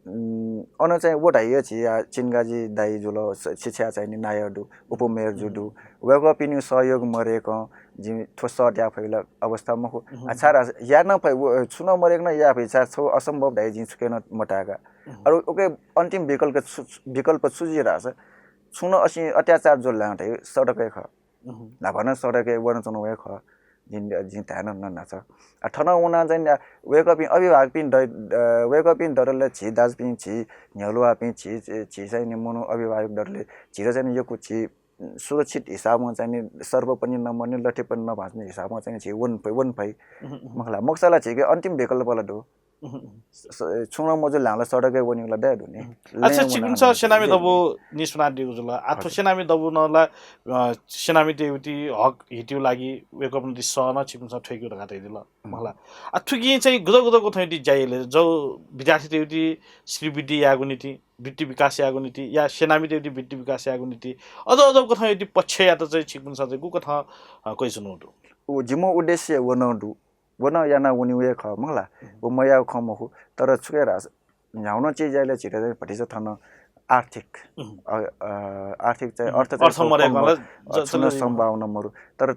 उम्, अन चाहिँ व धाइया झी आ, चिनगाजी दाइ जुल, स-, शिक्षा चाहिँ नि नायः दु, उपमेयर जु दु। वय्कःपिनिगु सहयोग मदयेकं जिं थ्व सःते याये फइ ला अवस्था मखु। आ, छाय्धाःसा याये नं फइ, व, छुं नं मदयेकं नं याये फइ, छाय् छगू असम्भव धाइ जिं छुकिं नं मताय्का। अले उके अन्तिम विकल्प छु, विकल्प छु जुइ धाःसा, छुं नं असिं अत्याचार जुल धाइ सडकय् खः। न्हापा नं सडकय् वनाच्वनागु हे खः। जिं, जिं धाये नं न्हाचा। आ, थन वनाः चाहिँ नि, आ, वय्कःपिं अभिभावकपिं दइ-, अ, वय्कःपिं दतले झी दाजुपिं, झी न्ह्यलुवाःपिं, झी, झी, झी चाहिँ नि मनू अभिभावक दतले झीत चाहिँ नि यक्व झी सुरक्षित हिसाबं चाहिँ नि सर्प पनि नमर्ने, लट्ठी पनि नभाँच्ने हिसाबं चाहिँ नि झी वने फइ, वने फइ। मखु ला, मखुसा ला झीके अन्तिम विकल्प ला दु। स-, छुं नं मजुल धाःसा सडकय् वनीगु ला दया दु नि। अच्छा, छिकपिन्सं सेनामी दबू निस्वनादीगु जुल। आ, थ्व सेनामी दबू नं ला, अ, सेनामीतय्गु हक हितय् लागि वय्कःपिन्त सः नं छिकपिन्सं थ्वय्केगु धकाः धयादिल। मखु ला। आ, थुकिं चाहिँ गुदँ गुदँ कथंयागु ज्या याइ ले, जौ विद्यार्थीतय्गु श्रीवृद्धि यायेगु निंतिं, वृत्ति विकास यायेगु निंतिं, या सेनामीतय्गु वृत्ति विकास यायेगु निंतिं, अझ अझ कथंयागु पक्षयात चाहिँ छिकपिन्सं चाहिँ गुकथं, अ, कयाच्वनागु दु? उ जिमिगु उद्देश्य व नं दु। व नं याना वनीगु हे खः, मखु ला। व मयाःगु खँ मखु, तर छुकिं धाःसा न्ह्यागु नं चिज याइले झीत चाहिँ भतिचा थन आर्थिक, अ, अ, आर्थिक चाहिँ अर्थ चाहिँ अर्थ मरे कम, अ, छुन सम्भावना मरु। तर, अ,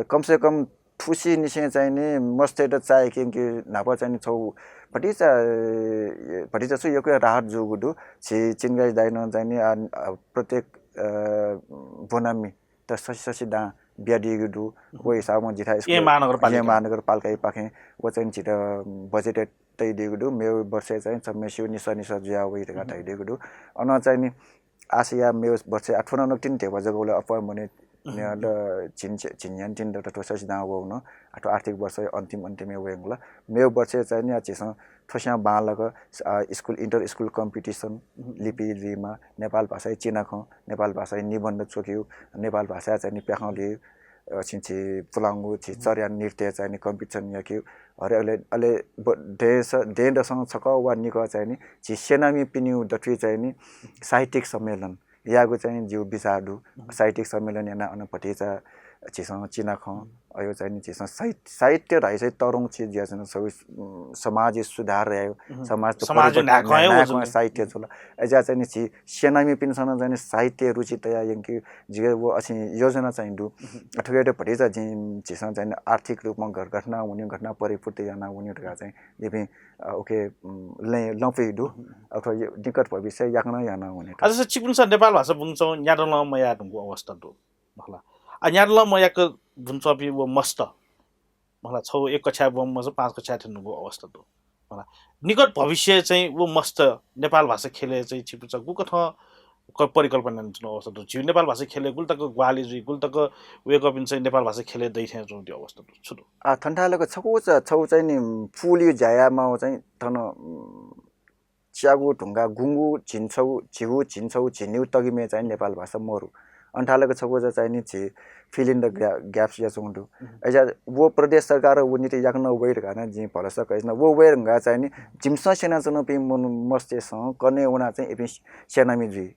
कम से कम थुसी निसें चाहिँ नि मस्तय्त चायेकेंके न्हापा चाहिँ नि छौ भतिचा, अ, भतिचा छु यक्व राहत जूगु दु। झी चिनगाई दाइनं चाहिँ नि, अ, अ, प्रत्येक, अ, ब्वनामि त ससि ससि दां बियादीगु दु। व हिसाबं जिथा स्कुल, महानगरपालिका, महानगरपालिकापाखें व चाहिँ झीत बजेट तयादीगु दु। मेव वर्षय् चाहिँ छम्हस्यु निसः निसः जुया वइ धकाः धयादीगु दु। अन चाहिँ नि आशया मेव वर्षय् आठवना नकतिनि धेबा जगवले अपार मने, झिन झिन्यान तिन दत थ्व ससि दां वउन। आठो आर्थिक वर्ष अन्तिम अन्तिम वयंगल। मेव वर्षय् चाहिँ नि आ झीसं थ्वस्यां बांलाक, आ, स्कुल, inter school competition लिपि जुइमा, नेपाल भाषाय् चिनाखँ, नेपाल भाषाय् निबन्ध च्वकिउ, नेपाल भाषाय् चाहिँ नि प्याखं लिउ, अ, छिं छि पुलांगु, छि चर्या नृत्य चाहिँ नि competition याकिउ। अरे अले, अले ब-, देश, दें दसं छकः वा निकः चाहिँ नि छि सेनामिपिनिउ दथुइ चाहिँ नि साहित्यिक सम्मेलन यागु चाहिँ जिउ बिचाः दु। साहित्यिक सम्मेलन याना अन भतिचा झीसं चिनाखँ, अयो चाहिँ नि झीसं साहित्य, साहित्य धाइ चाहिँ तरौं छि जुया चाहिँ सबै, उम्, समाज सुधार यायो, समाज त समाज परिवर्तन न्हाय्कं हे नाय्कं वजन। साहित्य जुल। अज्या चाहिँ नि छि सेनामिपिन्सं चाहिँ नि साहित्य रुचि तया यंके जिगे व अछि योजना चाहिँ दु। अथवा भतिचा झीसं चाहिँ नि आर्थिक रूपमा घर घटना हुने, घटना परिपूर्ति याना हुने धका चाहिँ जिपिं, अ, उके, उम्, लँय् लँपुइ दु। अथवा यो निकट भविष्य याकनं याना हुने। अझ छिपिन्सं नेपाल भाषा बुंचौ न्यादलं मया धुंगु अवस्था दु। मखला। आ न्यादलं मयाक बुंचौपि व मस्त। मखला, छौ एक कक्षा बुं मस्त, पाँच कक्षा थ्यंगु अवस्था दु। मखला। निकट भविष्य चाहिँ व मस्त नेपाल भाषा ख्यलय् चाहिँ छिपिन्सं गुकथं क-, परिकल्पना यानाच्वनागु अवस्था दु। झिउ नेपाल भाषा ख्यलय् गुलि तक ग्वाहालि जुइ, गुलि तक वय्कःपिन्सं नेपाल भाषा ख्यलय् दइ थें च्वंगु अवस्था दु। छु दु? आ, थन्थालक छकू च-, छौ चाहिँ नि फुलियो ज्या यायेमाःगु चाहिँ थन, उम्, च्यागू धुंगा गुंगू झिंछौ, झिगू झिंछौ, झिन्यू तगिमे चाहिँ नेपाल भाषा मरु। अन्थालक छकू च चाहिँ नि झी fill in the gra-, gaps याच्वंगु दु। अज्या व प्रदेश सरकार व नीति याकनं वइ धका नं जिं भलसा कइच्वना। व वये धुंगा चाहिँ नि जिमिसं स्यनाच्वनापिं मन-, मस्तय्सं कन्हय् वना चाहिँ इपिं स्यनामि जुइ।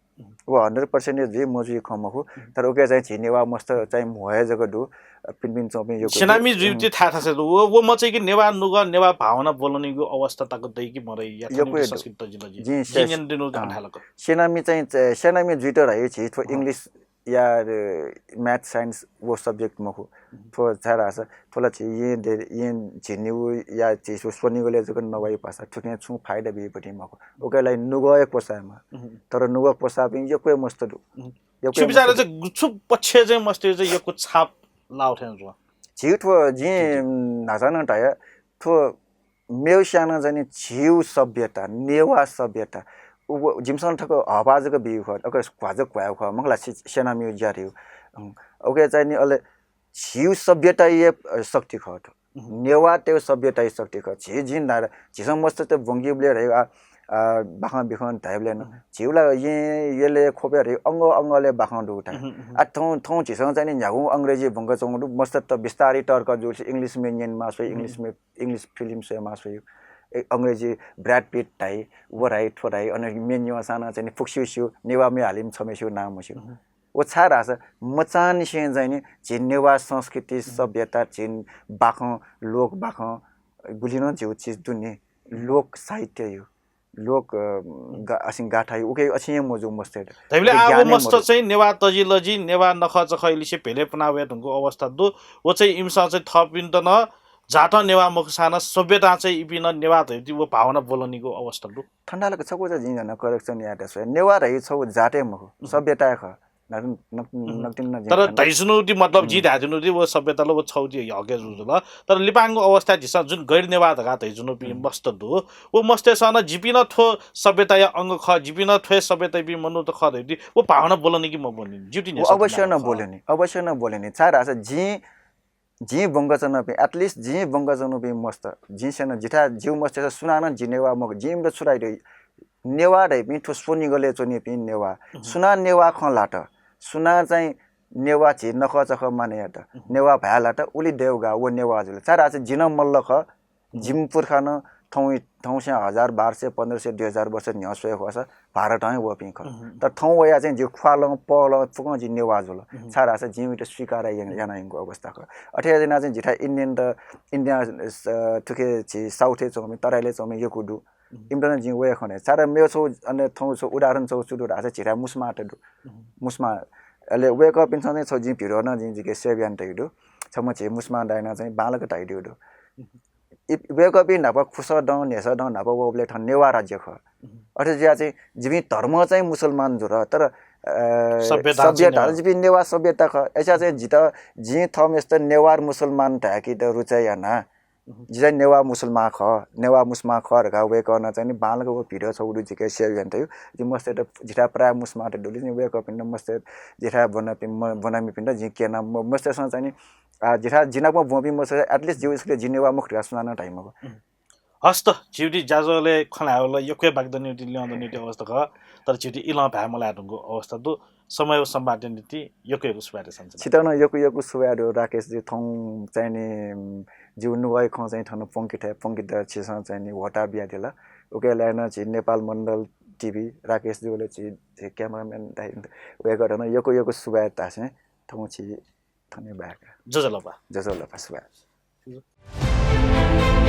व hundred percent जुइ मजुइ खँ मखु। तर उके चाहिँ झी नेवाः मस्त चाहिँ म्ह्वय् जक दु। पिनपिन च्वंपिं यक्व स्यनामि जुइ। जुइति थाय् थासय् दु। व, व मचाइके नेवाः नुगः, नेवाः भावना ब्वलनीगु अवस्था तक दइ कि मदइ या थनिगु संस्कृति तजिलजि। जिं न्यनादिनु अन्थालक। स्यनामि चाहिँ, स्यनामि जुइत धाइ झी थ्व English या, अ, math, science व subject मखु। थ्व छाय् धाःसा थ्व ला झी येँ दे, येँ झिन्यू या झी स्वनिगलय् जक नवाइ भाषा थुकिं छुं फाइदा बीपति मखु। उके लागि नुगः हे क्वसायेमा। तर नुगः क्वसाःपिं यक्व मस्त दु। यक्व छु बिचार मस्त दु। चाहिँ छु पक्ष चाहिँ मस्त चाहिँ यक्व छाप लाउ थें जुवा। झी थ्व जिं न्हाचा नं धाया थ्व मेउ स्यानं चाहिँ नि झिउ सभ्यता, नेवाः सभ्यता, उ, जिमिसं थक हवा जक बिउ खः, अक क्वाजक क्वायु खः, मखला स्यनामिउ ज्या रिउ। उके चाहिँ नि अले झिउ सभ्यता ये, अ, शक्ति खः थ्व। नेवाः तेउ सभ्यता ये शक्ति खः। झि जिं धारा, झिसं मस्त त ब्वंगिबले रे, आ, आ, बाखं बिखं धाइबले न। झिउ ला ये, येले खोपे रे, अंग अंगले बाखं दु था। आ, थौं, थौं झिसं चाहिँ नि न्यागु अंग्रेजी ब्वंग चंगु दु, मस्त त बिस्तारी तर्क जुल English मे न्यन मास्वइ, English मे English film स्वये मास्वइ। ए, अंग्रेजी Brad Pitt धाइ, व धाइ, थ्व धाइ, अन मेन्यु साना चाहिँ नि फुक्स्यु स्यु, नेवाः मे हालिम छमे स्यु नाम स्यु। व छाय् धाःसा मचांनिसें चाहिँ नि झिन नेवाः संस्कृति, सभ्यता, झिन बाखं, लोक बाखं, गुलिनं झिउ चिज दुने, लोक साहित्य यु, लोक, अ, गा-, असिं गाथा यु, उके असिं मजु मस्ते। धैबले आगु मस्त चाहिँ नेवाः तजिलजि, नेवाः नखःचखः इलिसे भेले पुनावये धुंगु अवस्था दु। व चाहिँ इमिसं चाहिँ थःपिन्त न जातं नेवाः मखुसां नं सभ्यतां चाहिँ इपिं नं नेवाः धइति व भावना ब्वलनीगु अवस्था दु। थन्डालक छकू चाहिँ जिं जना correction यायेत स्वये। नेवाः धइ छौ जातय् मखु, सभ्यताय् खः। नक-, नक-, नकतिन नं जिं तर धयागु। धइसुनुति मतलब जिं धयागुति व सभ्यता ल व छौ ति हके जुजुल। तर लिपांगु अवस्था झिसं जुन गैर नेवाः धका धइसुनुपिं मस्त दु। व मस्तेसं नं जिपिं नं थ्व सभ्यताया अंग खः, जिपिं नं थ्व सभ्यतायापिं मनूत खः धइति व भावना ब्वलनी कि मब्वलनी? ज्युति व अवश्य नं ब्वलनी, अवश्य नं ब्वलनी। छाय् धाःसा जिं जिं ब्वंकाच्वनापिं, at least जिं ब्वंकाच्वनापिं मस्त, जिं स्यना, जिथा, जिउ मस्तय्‌सं सुनानं जि नेवाः मखु, जिं इमित छु धाइ दु, नेवाः धइपिं थ्व स्वनिगलय् च्वनीपिं नेवाः। सुनां नेवाः खँ ल्हात, सुनां चाहिँ नेवाः झी नखःचखः माने यात, नेवाः भाय् ल्हात, उलि देउगा व नेवाः जुल। छाय् धाःसा जि नं मल्ल खः, जिमि पुर्खा नं थौं, थौंस्यां हजार बाह्र सय, पन्ध्र सय, दुई हजार वर्ष न्ह्यः स्वये खःसा भारतं हे वःपिं खः। तर थौं वया चाहिँ जि ख्वालं, पलं, फुकं जि नेवाः जुल। छाय् धाःसा जिं इमित स्वीकार या-, याना यंगु अवस्था खः। अथे याना चाहिँ जिथा Indian त, India, अ, थुखे झी south-य् च्वंपिं, तराईलय् च्वंपिं यक्व दु। इमित नं जिं वया खने। सारा मेव छौ, अन थौ छौ उदाहरण छौ सुरु धाःसा झिरा मुसमात दु। मुसमा, अले वय्‌कःपिन्सं चाहिँ छौ जिं भिडियो नं जिं जिके सेभ यान तयु दु। छम्ह झी मुसमा दाइनं चाहिँ बांलाक धयादिउ दु। इ-, वय्‌कःपिं न्हापा खुसः दँ, न्हेसः दँ न्हापा वःबलय् थन नेवाः राज्य खः। अथे जुया चाहिँ जिपिं धर्म चाहिँ मुसलमान जुल, तर, अ, सभ्यता चाहिँ सभ्यता नेवाः। जिपिं नेवाः सभ्यता खः। अय्‌सा चाहिँ जित, जिं थःम्हेसित नेवार मुसलमान धाय्‌केत रुचाय् याना। जि चाहिँ नेवाः मुसलमान खः, नेवाः मुसलमान खः धकाः वय्‌कलं चाहिँ नि बांलाक व भिडियो छौ दु जिके सेभ यान तयु। जिं मस्तय्‌त झिरा प्रायः मुसमात दुलिं वय्‌कःपिन्त मस्तय् झिरा ब्वनापिं, म-, ब्वनामिपिन्त जिं क्यना म-, मस्तय्‌सं चाहिँ नि, आ, झिरा जिनाप ब्वंपिं मस्तय्‌सं at least जिउ स्कुलय् जि नेवाः मखु धकाः सुनानं धाइ मखु। हस्त, झिउटी ज्याझ्वलय् खँ ल्हायेवल यक्व बाकि दनिउटी ल्यं दनिउटी अवस्था खः, तर झिउटी इलं भाय् मलाये धुंकु अवस्था दु। समय व संवाद निंतिं यक्व यक्व सुभाय् देछान। छितः नं यक्व यक्व सुभाय् दु राकेश जु, थौं चाहिँ नि, जिउ नुगः खँ चाहिँ थन पंकित, पंकित छिसं चाहिँ नि ह्वःताः बियादिल। उके लाय् नं झी नेपाल मण्डल टिभी राकेश जुले झी, झी क्यामेराम्यान दाइ वय्‌कःत नं यक्व यक्व सुभाय् धासें थौं छि थने बाय्‌का। ज्वजलपा। ज्वजलपा, सुभाय्।